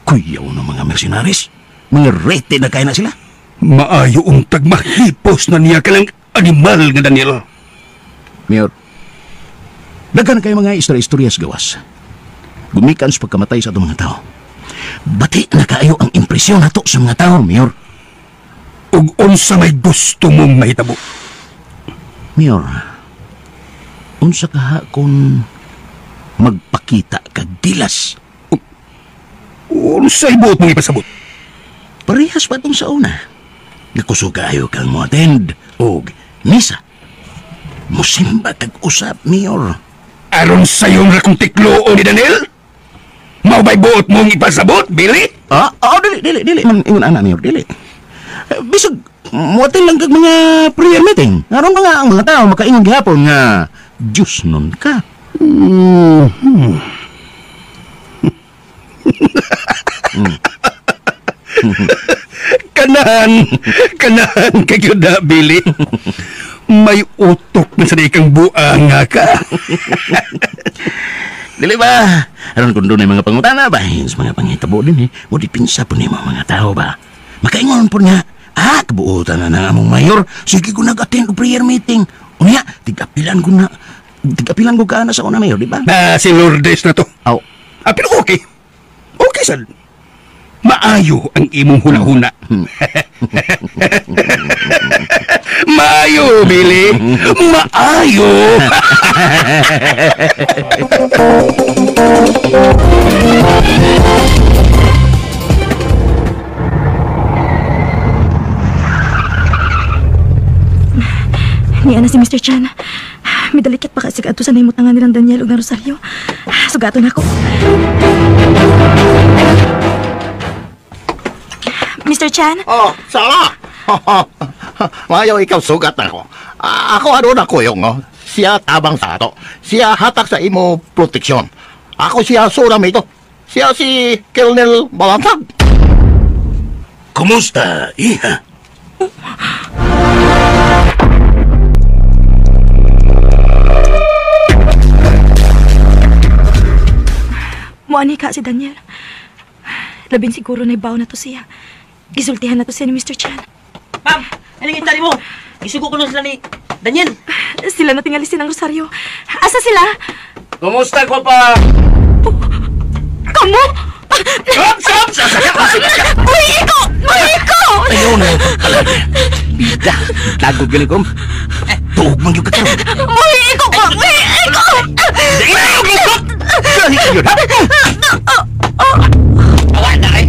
Kuyaw ng mga mercenaries. Mga rete na kaya na sila. Maayo untag mahipos na niya kanang animal nga Daniel. Mayor, daghan kayo mga istorya-istorya sa gawas. Gumikan sa pagkamatay sa atong mga tao. Bati na kayo ang impresyon nato sa mga tao, Mayor. Ug unsa may gusto mong mahitabo? Mayor, unsa kaha kung magpakita kag gilas? Unsay buot mong ipasabot? Parehas pa itong sa una. Nakusog kayo kang mo attend og misa. Musimba kag usap, Mayor. Aron sayon ra kong tiklo ni Daniel? Mao ba'y buot mong ipasabot, Billy? Dili, dili, dili. Man, ingon ana, Mayor, dili. Bisag, mo-attend lang kag mga prayer meeting. Aron mga ang mga tao makaingon gihapon nga Diyos nun ka. Kanahan, kanahan kay na, Billy. May utok na sa ikang buang nga ka. Dili ba? Aron kung doon ay mga pangutana ba? Sa mga pangitabo din eh. O di pinsa po ni mga tao ba? Makaingon po niya. Ah, kabuotan na ng among mayor. Sige ko nag-attend o prayer meeting. O niya, tig-apilan ko na. Tig-apilan ko ka na sa una, mayor, di ba? Na, si Lourdes na to. Aw. Ah, pero okay. Okay, sad. Maayo ang imong huna-huna. Maayo, Billy. Maayo. Niya na si Mr. Chan. Midalikit pa kasi adto sa nahimutangan nilang Daniel ug na Rosario. Sugaton ako. Mr. Chan? Oh, Sarah! Maayo ikaw sugat ako. Ako ano na kuyong, oh. Siya tabang sa ato. Siya hatak sa imo proteksyon. Ako siya suram ito. Siya si Colonel Balansag. Kumusta, iha? Muani ka si Daniel. Labin siguro na ibaw na to siya. Gisultihan na to siya ni Mr. Chan. Ma'am, anong mo? Isugo ko na sila ni Daniel. Sila na tingalisin ang Rosario. Asa sila? Kumusta ko pa? Oh, kamu? Stop! Stop! Uy, ikaw! Uy, ikaw! Ayaw na. Bida. Lagod galing ko. Tuog man yung kakaroon. Uy, ikaw ka! Uy, ikaw! Ayaw, ikaw! Awa na eh.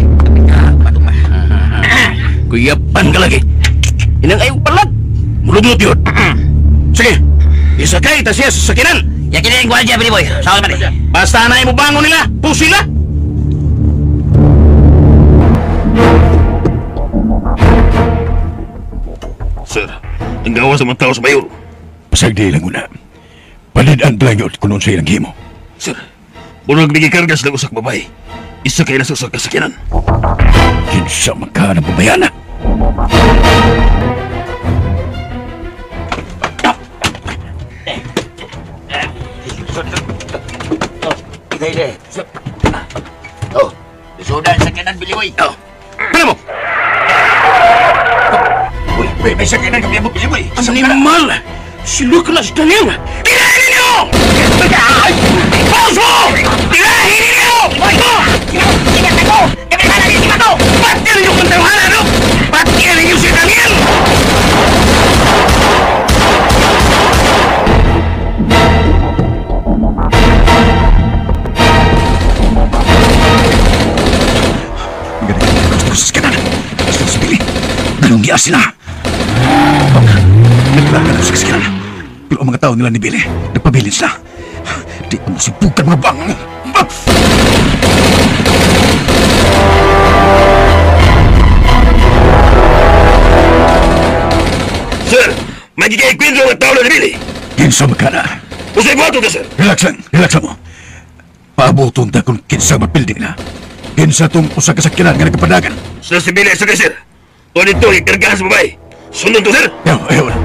Kuyapan ka lagi. Inang ayaw palag. Mulungot yun. Sige. Isakay ta siya sa sakinan. Yakin na yung gwardiya, Billy Boy. Saan man eh. Basta na mo bangon nila. Pusila. Sir, ang gawa sa mga tao sa mayor. Pasagdi lang una. Palid-an lang yun kung sa ilang himo. Sir, unang nagikarga sila usak babay. Isa kayo na sa usak kasakinan. Kinsa magka ng babayana. Oh, sudan sa kanan, Billy Boy. Oh, ano mo? Uy, may sakinan kami abot, Billy Boy. Animal! Si Lucas Daniel! Tirahin ninyo! Pauso! Tirahin ninyo! Ingat ako! Kami na lang ako! Pati ninyo kung tawanan, no? Pati ninyo si Daniel! Ganong giya sila. Naglarga na sa kasakinan. Pero ang mga tao nila ni Billy, nagpabilin sila. Di mo sibukan mga bang. Sir, magiging kwento ang tao ni Billy. Kinsa magkana? Usay buhato ka, sir. Relax lang, relax lang mo. Paabuton ta kung kinsa mapilding na. Kinsa tong usa kasakinan nga nagkapadagan. Sila si Billy, sir, sir. Tuwan ito, ikargahan sa babae. Sundan to, sir. Ayaw, ayaw na.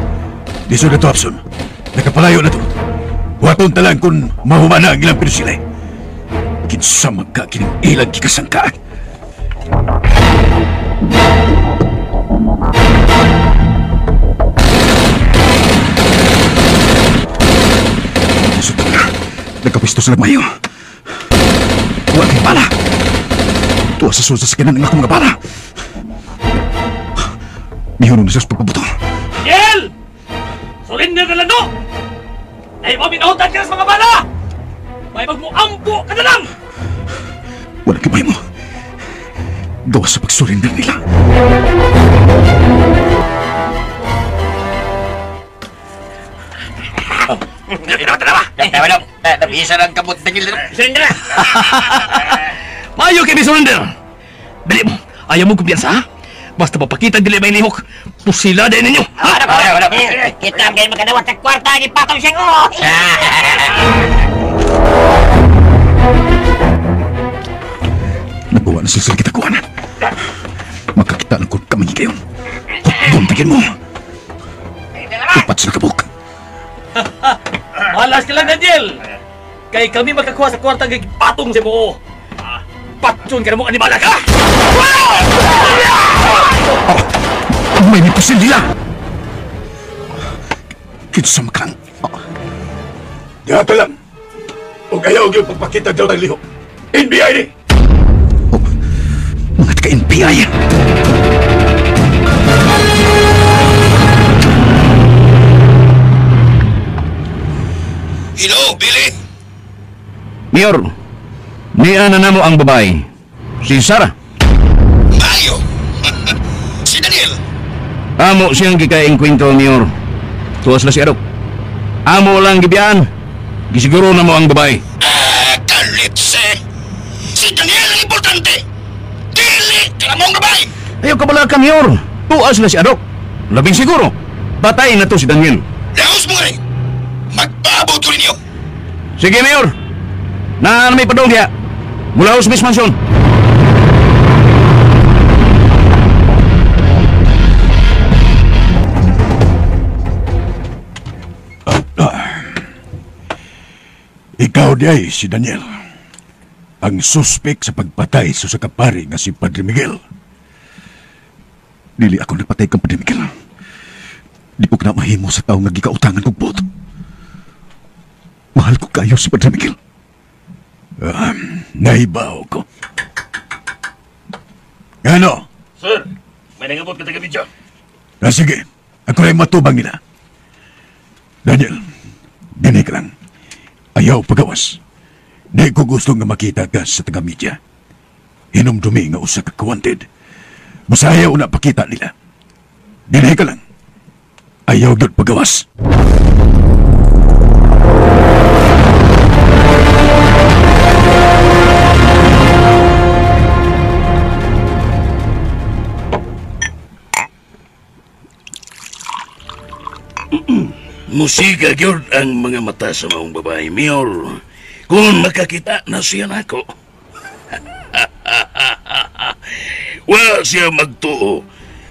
Di na to, Abson. Nakapalayo na to. Huwaton ta lang kung mahumana ang ilang pinusilay. Kinsa magka kining ilang kikasangkaan. Suto na. Nagkapisto sila mayo. Huwag kay bala. Tuwa sa sulsa sa kinan ang akong mga bala. Mihunong na siya sa pagpabuto. Daniel! Surrender na lang do! Dahil mo minahutan ka sa mga bala! May magmuampo ka na lang! Walang kamay mo. Gawa sa pagsurrender nila. Nabisa lang kamot Daniel. Surrender na! Mayo kay surrender! Dali mo! Ayaw mo kumpiyansa, ha? Basta papakita dili may lihok, pusila din ninyo. Ha? Wala, wala. Kita kayo magkadawat sa kwarta, ipatong siyang ulo. Nagawa na sila kita kuhanan. Makakita lang kung kamay kayo. Buntagin mo. Upat sila kabuk. Malas ka lang, Daniel. Kay kami makakuha sa kwarta ng patong sa mo. Patyon ka na mong animala ka! Oh, may mipusil nila! Kinsa makang... Diha ka lang! O ayaw yung pagpakita daw ng lihok. NBI ni! Oh, mga taga-NBI! Hello, Billy! Mayor, niya na namo ang babae. Si Sarah. Mayo! Si Daniel! Amo siyang gikaing kwento, Mayor. Tuwas na si Adok. Amo lang gibiyaan. Gisiguro na mo ang babae. Ah, kalitse! Si Daniel ang importante! Dili ka na mong babae! Ayaw ka bala ka, Mayor. Tuwas na si Adok. Labing siguro, patayin na to si Daniel. Laos mo rin! Magpaabot ko ninyo! Sige, Mayor. Na may padong diya. Mula Smith Mansion. Ikaw diay si Daniel. Ang suspek sa pagpatay sa usa ka pari nga si Padre Miguel. Dili ako nagpatay kang Padre Miguel. Di ko na mahimo sa tao nga gikautangan kog bot. Mahal ko kayo si Padre Miguel. Nahibaw ko. Ano? Sir, may nangabot ka taga-video. Sige, ako rin matubang nila. Daniel, dinay ka lang. Ayaw pagawas. Di ko gusto nga makita ka sa taga-media. Hinumdumi nga usa ka wanted. Basta ayaw na pakita nila. Dinay ka lang. Ayaw gyud pagawas. Musika gyud ang mga mata sa maong babae, Mayor. Kung makakita na siya nako. Wa siya magtuo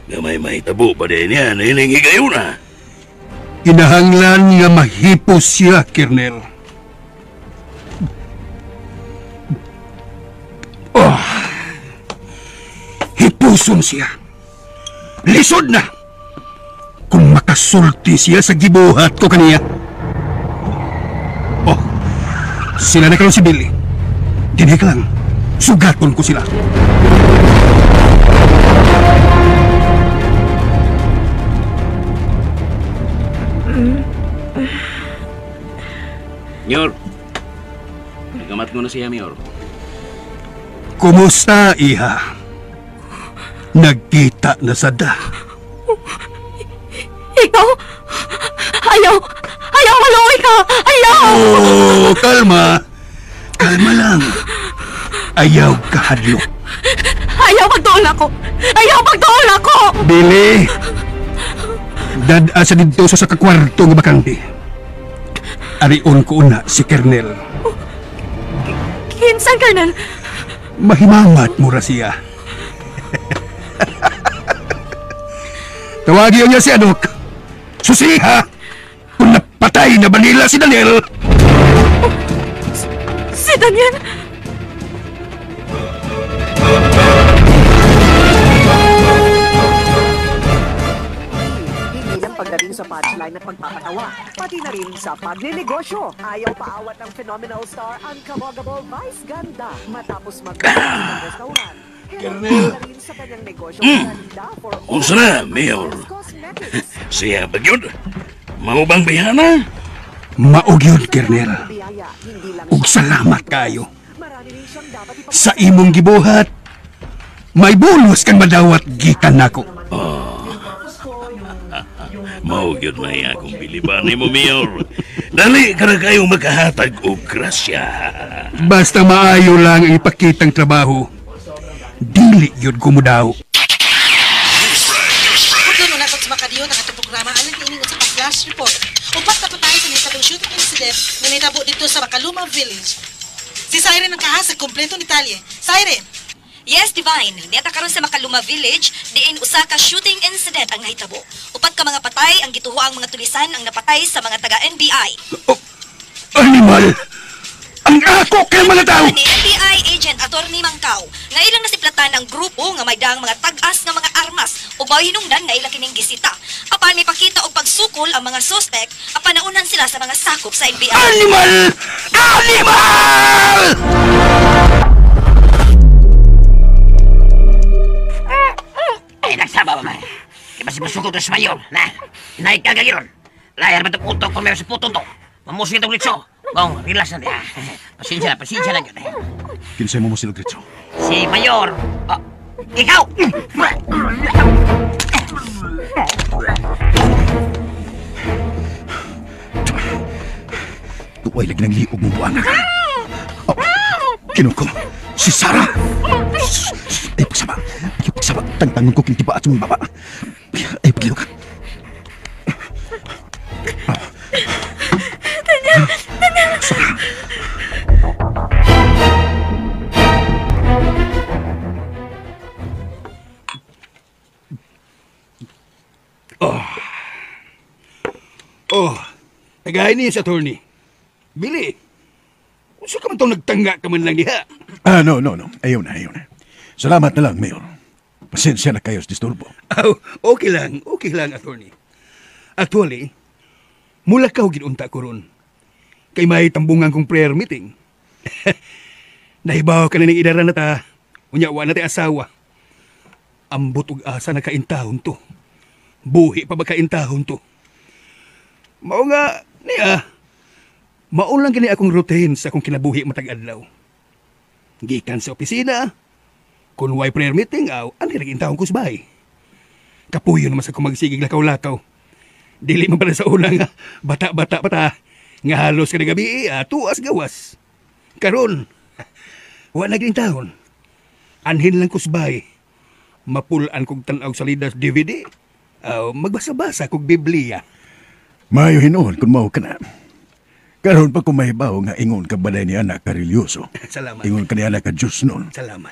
nga may mahitabo pa din niya na ining higayuna. Kinahanglan nga mahipos siya, Colonel. Oh, hipuson siya. Lisod na. Kung makasulti siya sa gibuhat ko kaniya. Oh, sila na karon si Billy. Dinhi ka lang. Sugaton ko sila. Mayor, nagamat mo na siya, Mayor. Kumusta, iha? Nagkita na sada. Ikaw? Ayaw! Ayaw, maluwi ka! Ayaw! Oh, kalma. Kalma lang. Ayaw kahadlok. Ayaw pagtuon ako! Ayaw pagtuon ako! Billy! Dad-a sa dito sa kakwarto nga bakante. Arion ko una si Colonel. Kinsan, Colonel? Mahimangat mo ra siya. Tawagin niya si Anok. Susiha! Kung napatay na ba nila si Daniel? Si Daniel? Hindi lang pagdating sa punchline at pagpapatawa, pati na rin sa pagnenegosyo. Ayaw paawat ng phenomenal star ang kabogable Vice Ganda matapos magkaroon ng restaurant. Colonel. Unsa na, Mayor? Siya ba yun? Mao bang bayana? Mao gyud, Colonel. Ug salamat kayo. Sa imong gibuhat, may bonus kang madawat gikan nako. Oh. Mao gyud may akong biliban nimo, Mayor. Dali ka na kayo makahatag og grasya. Basta maayo lang ang ipakitang trabaho. Dili gyud ko modaw. Pagdun na sa makadiyon ang atong programa alang niining usa ka flash report. Upat na patay sa nahitabong shooting incident nga nahitabo dito sa Makaluma Village. Si Siren ang kahas sa kompleto ni Talie. Siren! Yes, Divine. Neta karon sa Makaluma Village, diin usa ka shooting incident ang nahitabo. Upat ka mga patay ang gituhoang mga tulisan ang napatay sa mga taga-NBI. Oh, animal! Ang ako kay mga tao! Ni NBI agent Attorney Mangkaw, nga ilang nasiplatan ang grupo nga may daang mga tag-as nga mga armas ug mao hinungdan nga ilang kining gisita. Apan mipakita og pagsukol ang mga suspect, apan naunan sila sa mga sakop sa NBI. Animal! Animal! Ay, nagsama ba, may? Di ba si Masuko to sa mayor? Na, naikagagiron. Layar ba itong utok kung meron sa putong to? Mamusig itong litso. Bong, relax na niya. Pasensya na yun. Kinsay mo mo sila, Gritso? Si Mayor. Oh, ikaw! Tuway lagi ng liog mong buwan. Oh, kinuko, si Sarah! Ay, pagsama. Ay, pagsama. Tangtangon ko kintiba at mong baba. Ay, pagilok. Oh, tagay niya sa attorney. Billy, unsa ka man tong nagtangga ka man lang diha? Ah, no. Ayaw na. Salamat na lang, Mayor. Pasensya na kayo sa disturbo. Oh, okay lang, attorney. Actually, mula ka ginunta ko ron. Kay may tambungan kong prayer meeting. Nahibaw ka na ng idara na ta. Unya, wa na tay asawa. Ambot og asa na kaintahon to. Buhi pa ba kaintahon to? Mao nga, niya, mao lang gani akong routine sa akong kinabuhi matag adlaw. Gikan sa opisina, kung way prayer meeting, aw, anhi nag-intahon ko sa bahay. Kapuyo naman sa kong magsigig lakaw-lakaw. Dili man pala sa una nga, bata-bata pa ta, nga halos kada gabi, tuas gawas. Karon, wa nag-intahon. Anhin lang ko sa bahay. Mapulaan kog tan-aw sa lidas DVD, magbasa-basa kog Biblia. Maayo hinuon kung mao ka na. Karon pa kung mahibaw nga ingon ka balay ni anak ka religyoso. Salamat. Ingon ka ni anak ka Diyos noon. Salamat.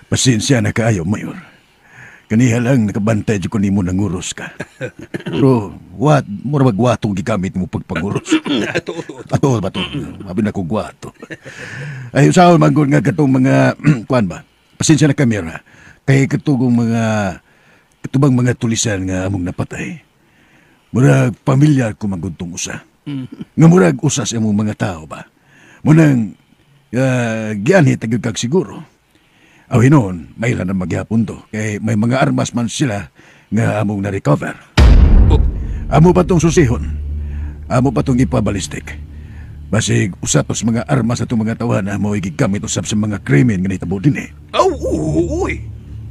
Pasensya na kaayo, Mayor. Kaniha lang nakabantay dyan ko nimo nanguros ka. Pero, what, mura magwatong gigamit mo pagpanguros. Ato. Ato ba to? Abi na ko gwato. Ay, usaon man gud nga katong mga, kuan ba? Pasensya na kami, ha? Kay katugong mga, katubang mga tulisan nga among napatay. Murag pamilyar ko maguntong usa. Nga murag usa sa imong mga tao ba? Munang gianhi tagig kag siguro. Aw hinon, may ilan ang maghihapon to. Kay may mga armas man sila nga among na-recover. Oh. Amo pa tong susihon. Amo pa tong ipabalistik. Basig usa tos mga armas atong mga tawahan mo igigamit usab sa mga krimen nga nitabo din eh. Aw, uy.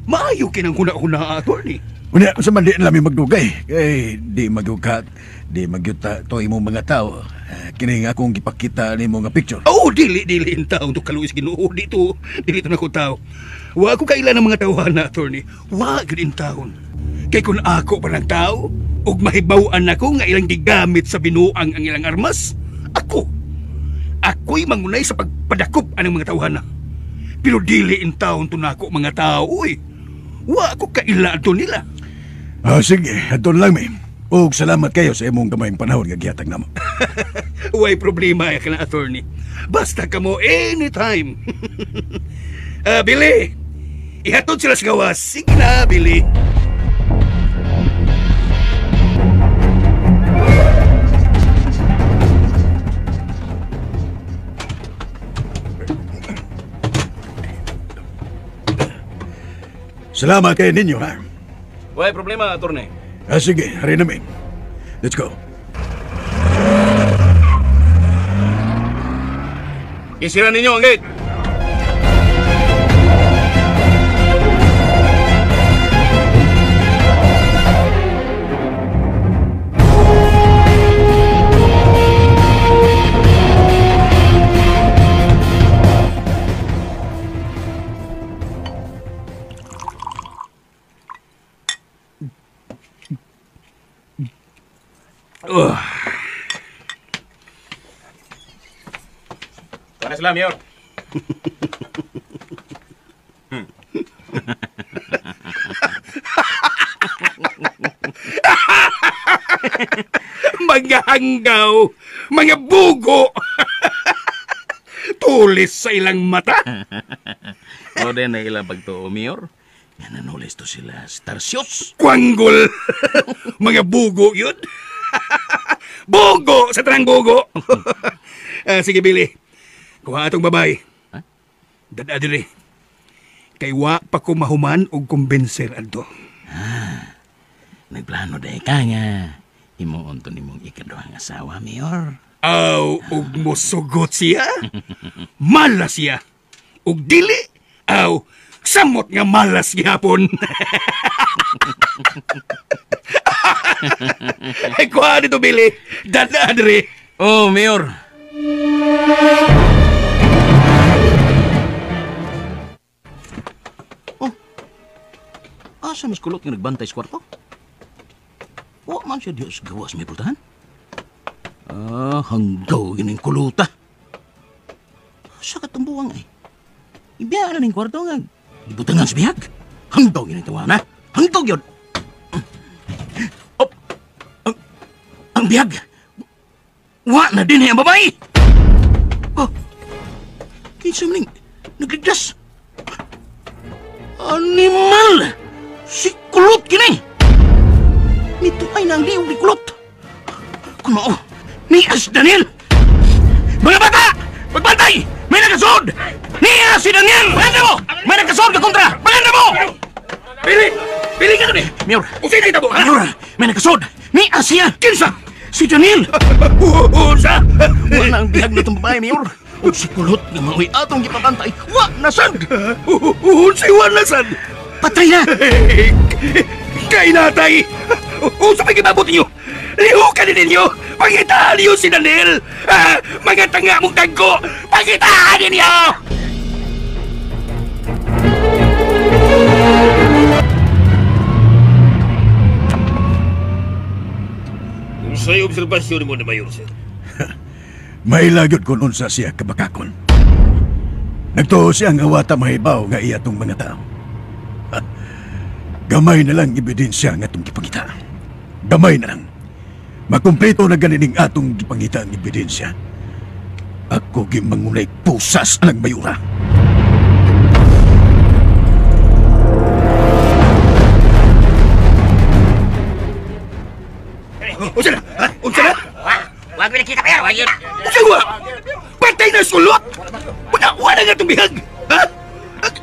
Maayo kinang huna-huna, attorney. Unya, sa man di nami magdugay. Kay di magyukat, di magyuta to imong mga tao. Kini nga akong gipakita nimo nga picture. Oh, dili in taon to kaluis Ginoo dito. Dili to nako tao. Wa ko kaila ng mga tawhan na, attorney. Wa gid in taon. Kay kun ako pa ng tao ug mahibaw-an ako nga ilang gigamit sa binuang ang ilang armas, ako ako'y mangunay sa pagpadakop anang mga tawhana. Pero dili in taon to nako mga tao, uy. Wa ko kaila ato nila. Ah, sige, aton lang mi. Og salamat kayo sa imong gamayng panahon nga gihatag namo. Way problema ya kana, attorney. Basta kamo anytime. Billy, ihatod sila sa gawas. Sige na, Billy. Salamat kayo ninyo, ha? Way problema, attorney. Ah, sige, hari namin. Let's go. Isira ninyo ang gate. Para sila, Mayor. Mga hanggaw, mga bugo. Tulis sa ilang mata. O din na ilang pagtuo, Mayor. Yan nanulis to sila, Starsios. Kwanggol. Mga bugo yun. Bugo! Sa tanang bugo! Sige, Billy. Kuha atong babae. Huh? Dada diri. Kay wa pa ko mahuman og kumbinser adto. Ah, nagplano day ka nga. Himuon to nimong ikaduhang asawa, Mayor. Aw, ug mosugot siya. Malas siya. Ug dili, aw, samot nga malas gihapon. Ay, kuha dito, Billy. Dada diri. Oh, Mayor. Oh, asa mas kulot nga nagbantay sa kwarto? Wa man siya Diyos gawas may pultahan. Ah, hanggaw gining kuluta. Sa katumbuang ay. Ibiya na ning kwarto nga. Ibutangan sa bihag. Hanggaw gining tawana. Hanggaw yun. Oh, Ang bihag. Wa na din ang babae. Oh. Kinsa man ning nagligdas? Animal! Si Kulot kini! Nito ay nang liog ni Kulot. Kung mao, ni as Daniel! Mga bata! Pagbantay! May nagkasod! Niya si Daniel! Maganda mo! May nagkasod ka kontra! Maganda mo! Pili! Pili ka doon eh! Mayor! Usay na itabo! Mayor! May nagkasod! Niya siya! Kinsa! Si Daniel! Unsa! Wala ang bihag na itong babae, Mayor! O si Kulot nga mao'y atong gipabantay, wa nasad! Unsay wa nasad! Patay na! Kainatay! Unsa may gibabot ninyo? Lihukan ninyo! Pangitaan niyo si Daniel! Mga tanga mong tagko! Pangitaan ninyo! Unsay obserbasyon mo na, Mayor, sir? May lagyod kung unsa siya kabakakon. Nagtuo siya nga wata mahibaw nga iya tong mga tao. Gamay na lang ebidensya nga atong gipangita. Gamay na lang. Makumpleto na ganining atong gipangita ang ebidensya. Ako gimangunay pusas anang mayura. Unsa na? Ha? Unsa na? Wag mo nakita, Mayor. Wag yun. Unsa wa? Patay na sulot! Wala nga itong bihag! Ha?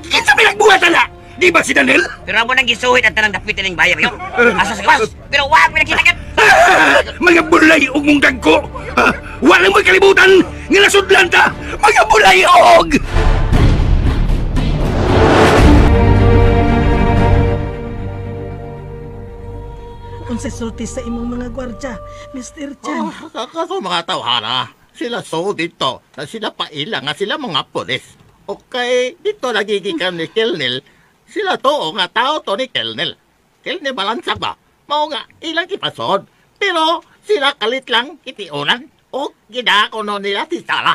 Kinsa may nagbuhatan na? Di ba si Daniel? Pero amo nang gisuhit ang tanang dapit ining bayan, Mayor. Asa sa gawas? Pero wag mo nakita yun. Mga bulay og mong dagko! Wala mo'y kalibutan nga nasudlan ta! Mga bulay og! Unsay sulti sa imong mga gwardya, Mr. Chan? Kaso mga tawhana, sila so dito, sila paila nga sila mga polis. Okay, dito nagigikan ni Colonel, sila to nga tao to ni Colonel. Colonel Balansag ba? Mao nga ilang kipasod, pero sila kalit lang kitiunan o gidako no nila si Sara.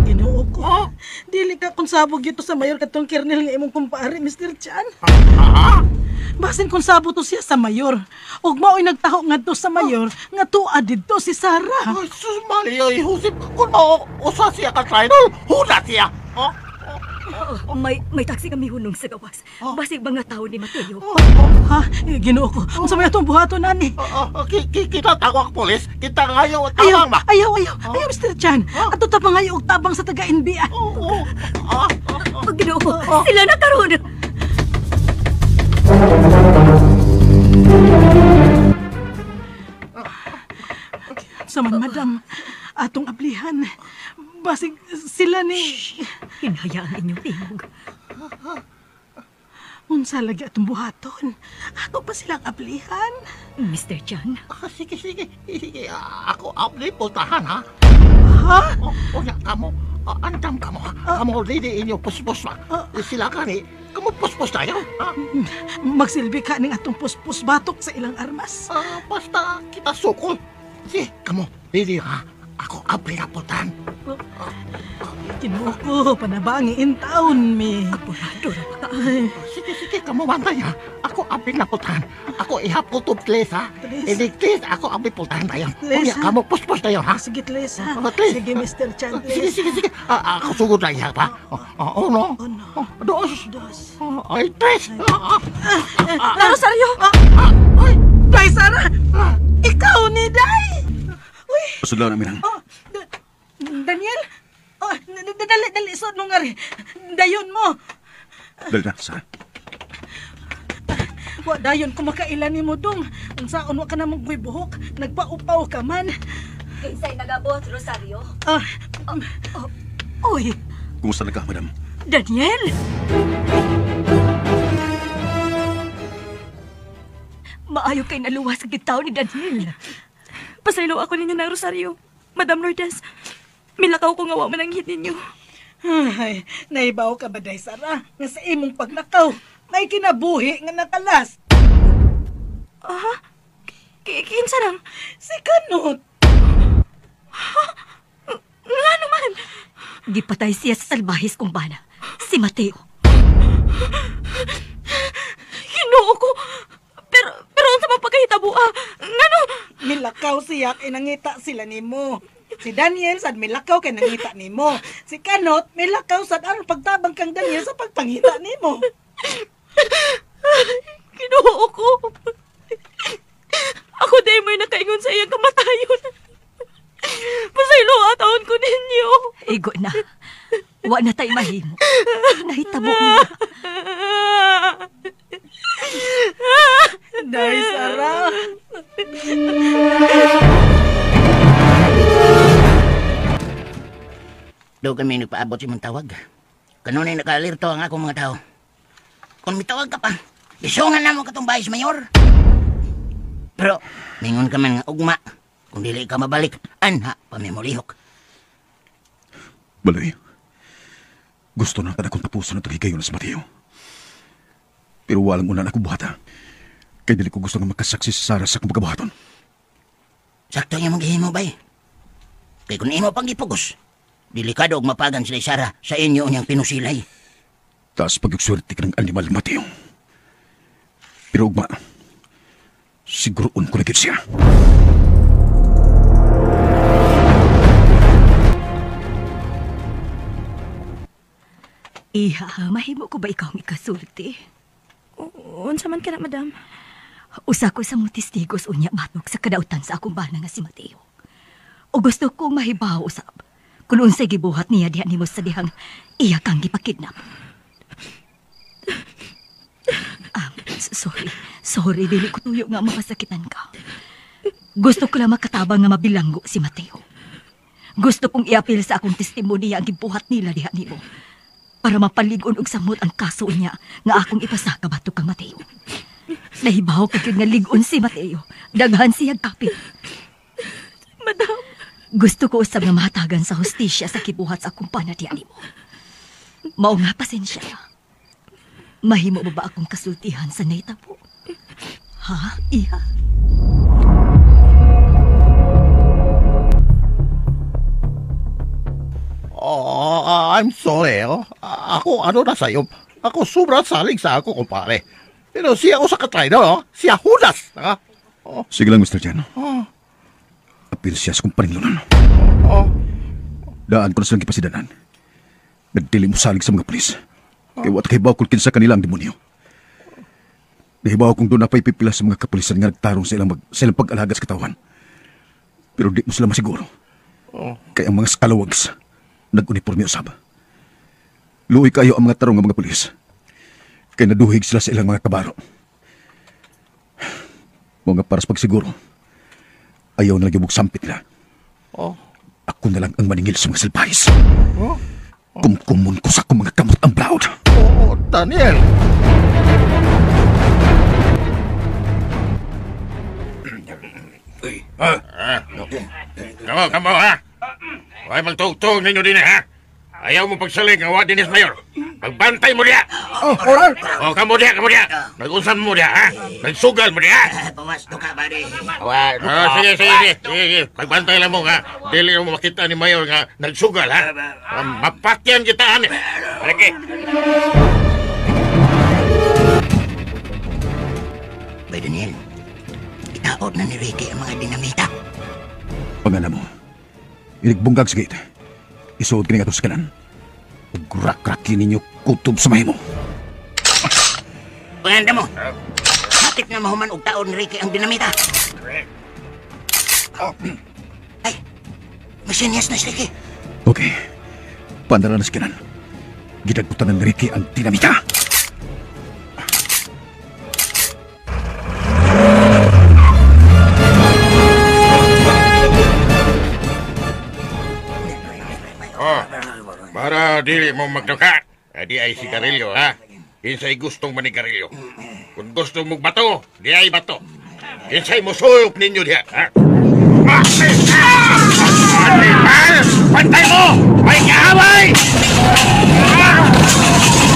Ginoo ko. Dili ka konsabog dito sa mayor katong Colonel nga imong kumpare, Mr. Chan. Basin kung sabo to siya sa mayor. Ug mao'y nagtaho ngadto sa mayor nga tuad didto si Sara. Ay, sus Maria, Josep, kung mao usa siya ka tribal, huna siya. Oh? May taxi kami hunong sa gawas. Basig mga tao ni Mateo. Ha? Ginoo ko. Unsa may atong buhaton ani? Kita tawag polis, kita ngayo tawag ba? Ayaw, ayaw. Ayaw, Mr. Chan. Ato ta pa ngayo og tabang sa taga NBI. Ginoo ko, sila na karon. Saman, madam, atong ablihan. Basig sila ni... Hinaya ang inyong tingog. Unsa lagi atong buhaton? Ato pa silang ablihan. Mr. Chan? Sige, sige. Sige, ako abli pultahan, ha? Ha? O, kamo, andam kamo. Kamo, lady inyo puspos ba? Sila kani, kamo puspos tayo, ha? Magsilbi ka ning atong puspos batok sa ilang armas. Basta kita sukol. Sige, kamo, lady, ha? Ako abli na pultahan. Ginoo ko, panabangi in town, mi. Apurado ra pa ka. Sige, sige, kamo bantay, ha? Ako abli na pultahan. Ako ihap ko to, please, ha? Please, ako abli pultahan tayo. Please, ha? Kamo puspos tayo, ha? Sige, please, ha? Please. Sige, Mr. Chan, Sige, please. sige, sige. Ako sugod na ihap, ha? Uno. Dos. Dos. Ay, tres. Rosario! Ay, Day, Sara! Ikaw ni Day! Uy! Sudlan namin ang... Daniel? Oh, dali, dali, suod mo nga rin. Dayon mo. Dali na, Sara. Wa dayon ko makailan ni mo dong. Unsaon wa ka na mong buhok, nagpaupaw ka man. Kinsay nagabot, Rosario? Uy, Kumusta na ka, madam? Daniel! Maayo kay naluwas ang gitaw ni Daniel. Pasaylo ako ninyo na, Rosario. Madam Lourdes, milakaw ko nga wa man ang hit ninyo. Ay, naibaw ka ba, Day Sara? Nga sa imong paglakaw, may kinabuhi nga nakalas. Ah? Kinsa lang? Si Kanot. Ha? Nga naman? Gipatay siya sa salbahis kong bana, si Mateo. Ginoo ko! Pero unsa man pagkahitabo, ah? Ngano? Milakaw Milakaw siya kay nangita sila nimo. Si Daniel sad milakaw kay nangita nimo. Si Kanot milakaw sad aron pagtabang kang Daniel sa pagpangita nimo. Kinuo ko. Ako dahil may nakaingon sa iyang kamatayon. Pasaylo ataon ko ninyo. Igo na. Wa na tayo mahimo. Nahitabo na. Day, Sarah. Doon kami nagpaabot si mong tawag. Kanunay nakaalerto ang akong mga tao. Kung mitawag ka pa, isungan na mo katong Vice Mayor. Pero, mingon ka man nga ugma. Kung dili ka mabalik, anha pa may mulihok. Baloy, gusto na akong tapusan ang tagigayon sa Mateo. Pero walang unan ako buhata. Kaya dili ko gusto nga makasaksi si Sarah sa akong pagkabuhaton. Sakto niya mong gihimo, bay. Kaya kung imo pang gipugos, delikado og mapagan sila Sarah sa inyo niyang pinusilay. Taas pag-swerte ka ng animal, Mateo. Pero ugma, siguroon ko na gid siya. Iha, mahimo ko ba ikaw ang ikasulti? Unsa man ka na, madam? Usa ko sa mga testigos unya matok sa kadautan sa akong bana nga si Mateo. O gusto kong mahibaw usab kung unsay gibuhat niya diha nimo sa dihang iya kang gipakidnap. Sorry, dili ko tuyo nga mapasakitan ka. Gusto ko lang makatabang nga mabilanggo si Mateo. Gusto kong iapil sa akong testimonya ang gibuhat nila diha nimo para mapalig-on og samot ang kaso niya nga akong ipasaka batok kang Mateo. Nahibaw ka gyud nga lig-on si Mateo. Daghan siya kapit. Madam, gusto ko usab nga mahatagan sa hustisya sa kibuhat sa akong panadian nimo. Mao nga pasensya na. Mahimo ba akong kasultihan sa nahitabo? Ha, iha? Oh, I'm sorry. Oh. Ako ano na sa'yo. Ako sobrang salig sa ako, kumpare. Pero siya ako sa katraidor, oh. Siya Judas. Ha? Oh. Sige lang, Mr. Chen. Oh. Apil siya sa kong paringlunan. Oh. Daan ko na silang gipasidanan. Nagdili mo salig sa mga pulis. Kaya wat kahibaw kung kinsa kanila ang demonyo. Nahibaw kung doon na pa'y pipila sa mga kapulisan nga nagtarong sa ilang pag-alaga sa katawan. Pero di mo sila masiguro. Oh. Kaya ang mga scalawags nag-uniforme usab. Luoy kayo ang mga tarong ng mga pulis. Kaya naduhig sila sa ilang mga kabaro. Mga paras pagsiguro, ayaw na lang yung sampit nila. Oh. Ako na lang ang maningil sa mga salpahis. Oh. Kumkumun ko sa akong mga kamot ang blood. Oh, Daniel! Kamo, kamo, ha? Huwag magtugtog ninyo din, ha? Ayaw mo pagsaling ang wa dinis, Mayor. Magbantay mo diya! Oh, oral! Oh, kamo diya, kamo diya! Nag-unsan mo diya, ha? Nagsugal mo diya! Pawas, duka, buddy. Oh, sige, sige, sige, sige. Magbantay lang mo, ha? Dili mo makita ni Mayor nga nagsugal, ha? Mapakyan kita, ha? Lagi. Bay, Daniel, itaot na ni Ricky ang mga dinamita. Pangala mo, inigbunggag sa gate. Isuod kini ato sa kanan. Ugrak-rakin ninyo kutob sa mahimo. Panganda mo! Hapit na mahuman og taon ni Ricky ang dinamita. Ay! Masinyas na si Ricky. Okay. Pandara na sa kanan. Gidagputan ni Ricky ang dinamita. Oh, para dili mo magduka. Di ay sigarilyo, ha? Kinsay gustong manigarilyo. Kung gusto mong bato, di ay bato. Kinsay musulok ninyo diha, ha? Animal! Pantay mo! May kaaway!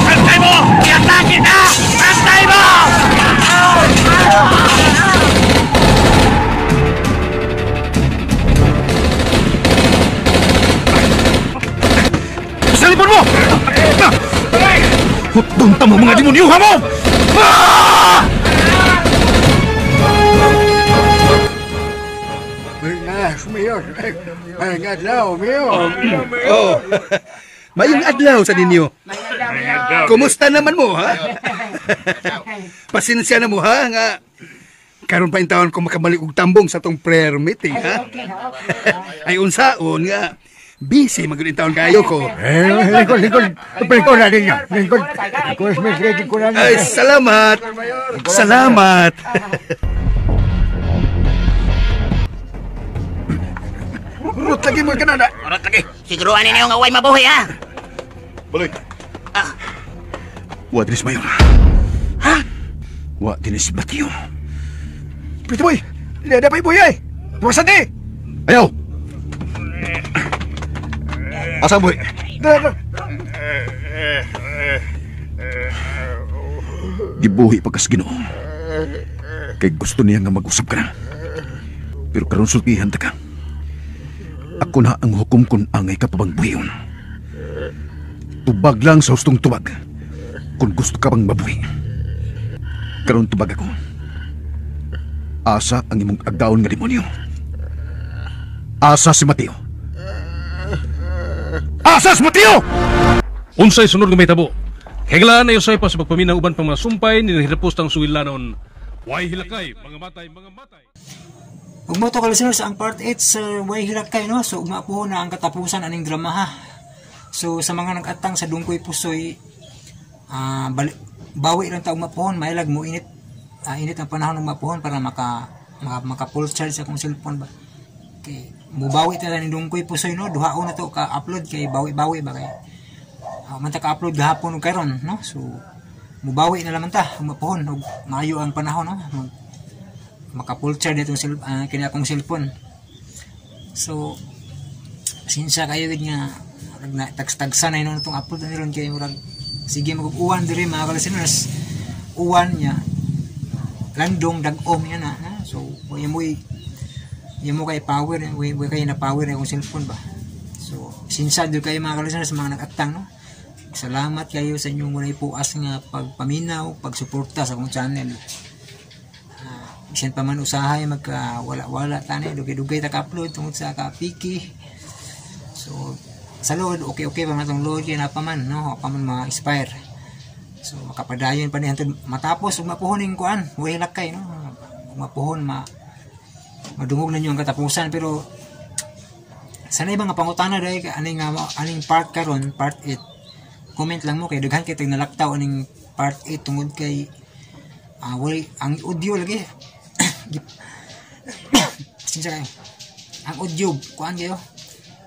Pantay mo! Iatake na! Pantay mo! Salipon mo! Hutunta mo mga demonyo, ha mo! Ah! Mayor. Mayong adlaw, Mayor. Oh. Mayong adlaw sa ninyo. Kumusta naman mo, ha? Pasensya na mo, ha? Nga, karon pa taon ko makabalik og tambong sa tong prayer meeting, ha? Ay, unsaon nga, busy magud taon kayo ko. Eh, lingkod, lingkod. Lingkod na ninyo. Lingkod. Lingkod, Ay, salamat. Salamat. Rot lagi mo ka na. Rot lagi. Siguruhan ninyo nga way mabuhi, ha? Baloy. Ah. Wa dinis Mayor. Ha? Wa dinis Mateo. Pretty boy, liada pa iboy ay. Tuwasan di. Ayaw. Asa boy? Dara, dara. Gibuhi pagkas Ginoo. Kay gusto niya nga mag-usap ka na. Pero karon sultihan ta ka. Ako na ang hukom kun angay ka pabang buhion. Tubag lang sa hustong tubag. Kung gusto ka pang mabuhi. Karon tubag ako. Asa ang imong agdaon nga demonyo. Asa si Mateo. Asa si Mateo! Unsay sunod nga mahitabo? Higlaan na usay pa sa pagpaminaw uban pang mga sumpay ni nahirapos tang suwilanon. Way hilakay, mga matay, mga matay. Ug mo to ka listeners ang part 8 sa Way Hilakay, no? So ugma po na ang katapusan aning drama, ha. So sa mga nag-atang sa Dungkoy Pusoy, bawi lang ta ugma pohon, mailag mo init, init ang panahon ugma pohon para maka full charge akong cellphone ba. Okay, mubawi ta ni Dungkoy Pusoy, no? Duhaon na to ka-upload kay bawi-bawi ba kay. Man ta ka-upload gahapon ug karon, no? So mubawi na laman ta ugma pohon ug maayo ang panahon, no? Maka full charge itong kini akong cellphone. So sinsya kayo gid nga tagsa na inon itong upload ni ron kay murag sige mag-uwan diri mga ka-listeners. Uwan niya landong dag-om niya na, ha? So mo kay power, way kayo na power akong cellphone ba. So sinsya dud kayo mga ka-listeners mga nag-atang, no? Salamat kayo sa inyong walay puas nga pagpaminaw, pagsuporta sa akong channel. Bisan pa man usahay magka wala-wala tani dugay-dugay ta ka-upload tungod sa kapiki. So sa load okay pa man tong load kay na pa man, no? Pa man ma-expire. So makapadayon pa ni hantod matapos ug mapuhon ning kuan, way lakay, no? Ug mapuhon madungog na ninyo ang katapusan, pero sanay ba nga pangutana dai aning aning part karon, part 8. Comment lang mo kay daghan kay tag nalaktaw aning part 8 tungod kay walay ang audio lagi. Sinsya kayo. Ang audio kuan kayo.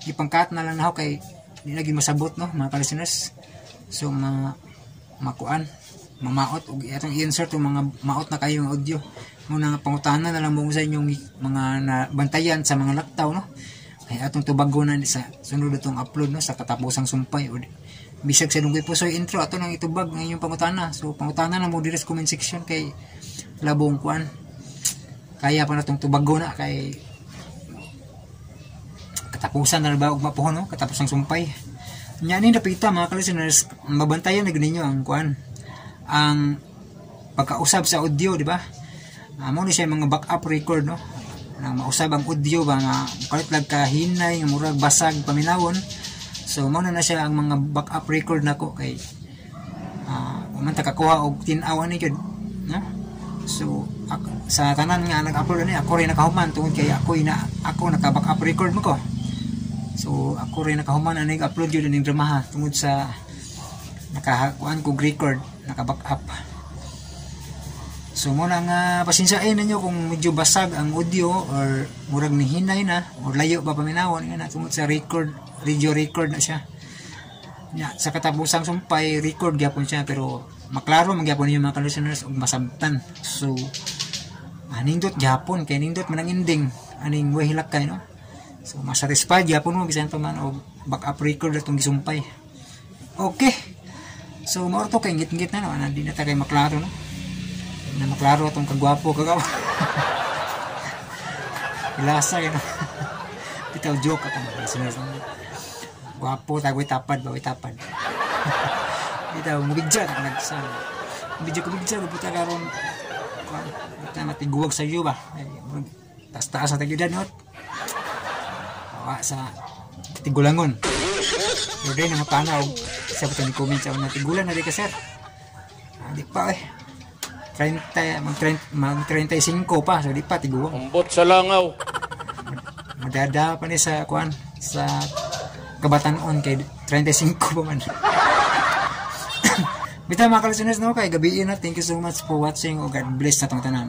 Gipangkat na lang nako kay di lagi masabot, no, mga ka-listeners. So makuan, mamaot og atong i-insert yung mga maot na kayo ng audio. Muna nga pangutana na lang mo sa inyong mga bantayan sa mga laktaw, no. Ay atong tubago na sa sunod atong upload, no, sa katapusang sumpay o bisag sa Dungkoy Pusoy intro ato nang itubag ng inyong pangutana. So pangutana na mo diri sa comment section kay labong kuan. Kaya pa na itong tubago na kay katapusan na ba og mapuhon, no? Katapos ang sumpay. Nya ni napita mga ka-listeners, mabantayan na ninyo ang kuan, ang pagkausab sa audio, di ba? Amo ni siya mga backup record, no? Nang mausab ang audio ba nga kalit lag kahinay nga murag basag paminawon. So mao na siya ang mga backup record nako kay man ta kakuha og tin-aw ani gyud, no? So sa tanan nga nag-upload ani ako rin nakahuman tungod kay ako naka-backup record mo ko. So ako rin nakahuman ani upload gyud ning dramaha tungod sa nakakuan kog record, naka-backup. So muna nga pasensyain ninyo kung medyo basag ang audio or murag nihinay na or layo ba paminawon nga na tungod sa record, radio record na siya. Ya, sa katapusang sumpay record gyapon siya pero maklaro man gyapon ninyo mga ka-listeners ug masabtan. So nindot gyapon kay nindot man ang ending aning way hilakay, no? So masatisfied gyapon mo bisan pa man og backup record atong gisumpay. Okay. So mao to kay ngit-ngit na, no, ana di na ta kay maklaro, no? Na maklaro atong kagwapo kagawa. Ilasa yun. Bitaw joke atong mga listeners. Gwapo tagoy tapad, bawi tapad. Bitaw mubigja ta nagsa. Mubigja ko bigja buta karon. Buta matiguwag sa iyo ba. Taas-taas na tagyudan, no? Wa sa tigulangon. Pero din ang pana og sa ni comment sa una, tigulang na di ka, sir. Ah, di pa eh. 30, mag 30, mag 35 pa, so di pa tigulang. Ambot sa langaw. Madada pa ni sa kuan sa kabatanon kay 35 pa man. Bitaw, mga kalisuners, no, kay gabi na. Thank you so much for watching o God bless sa tong tanan.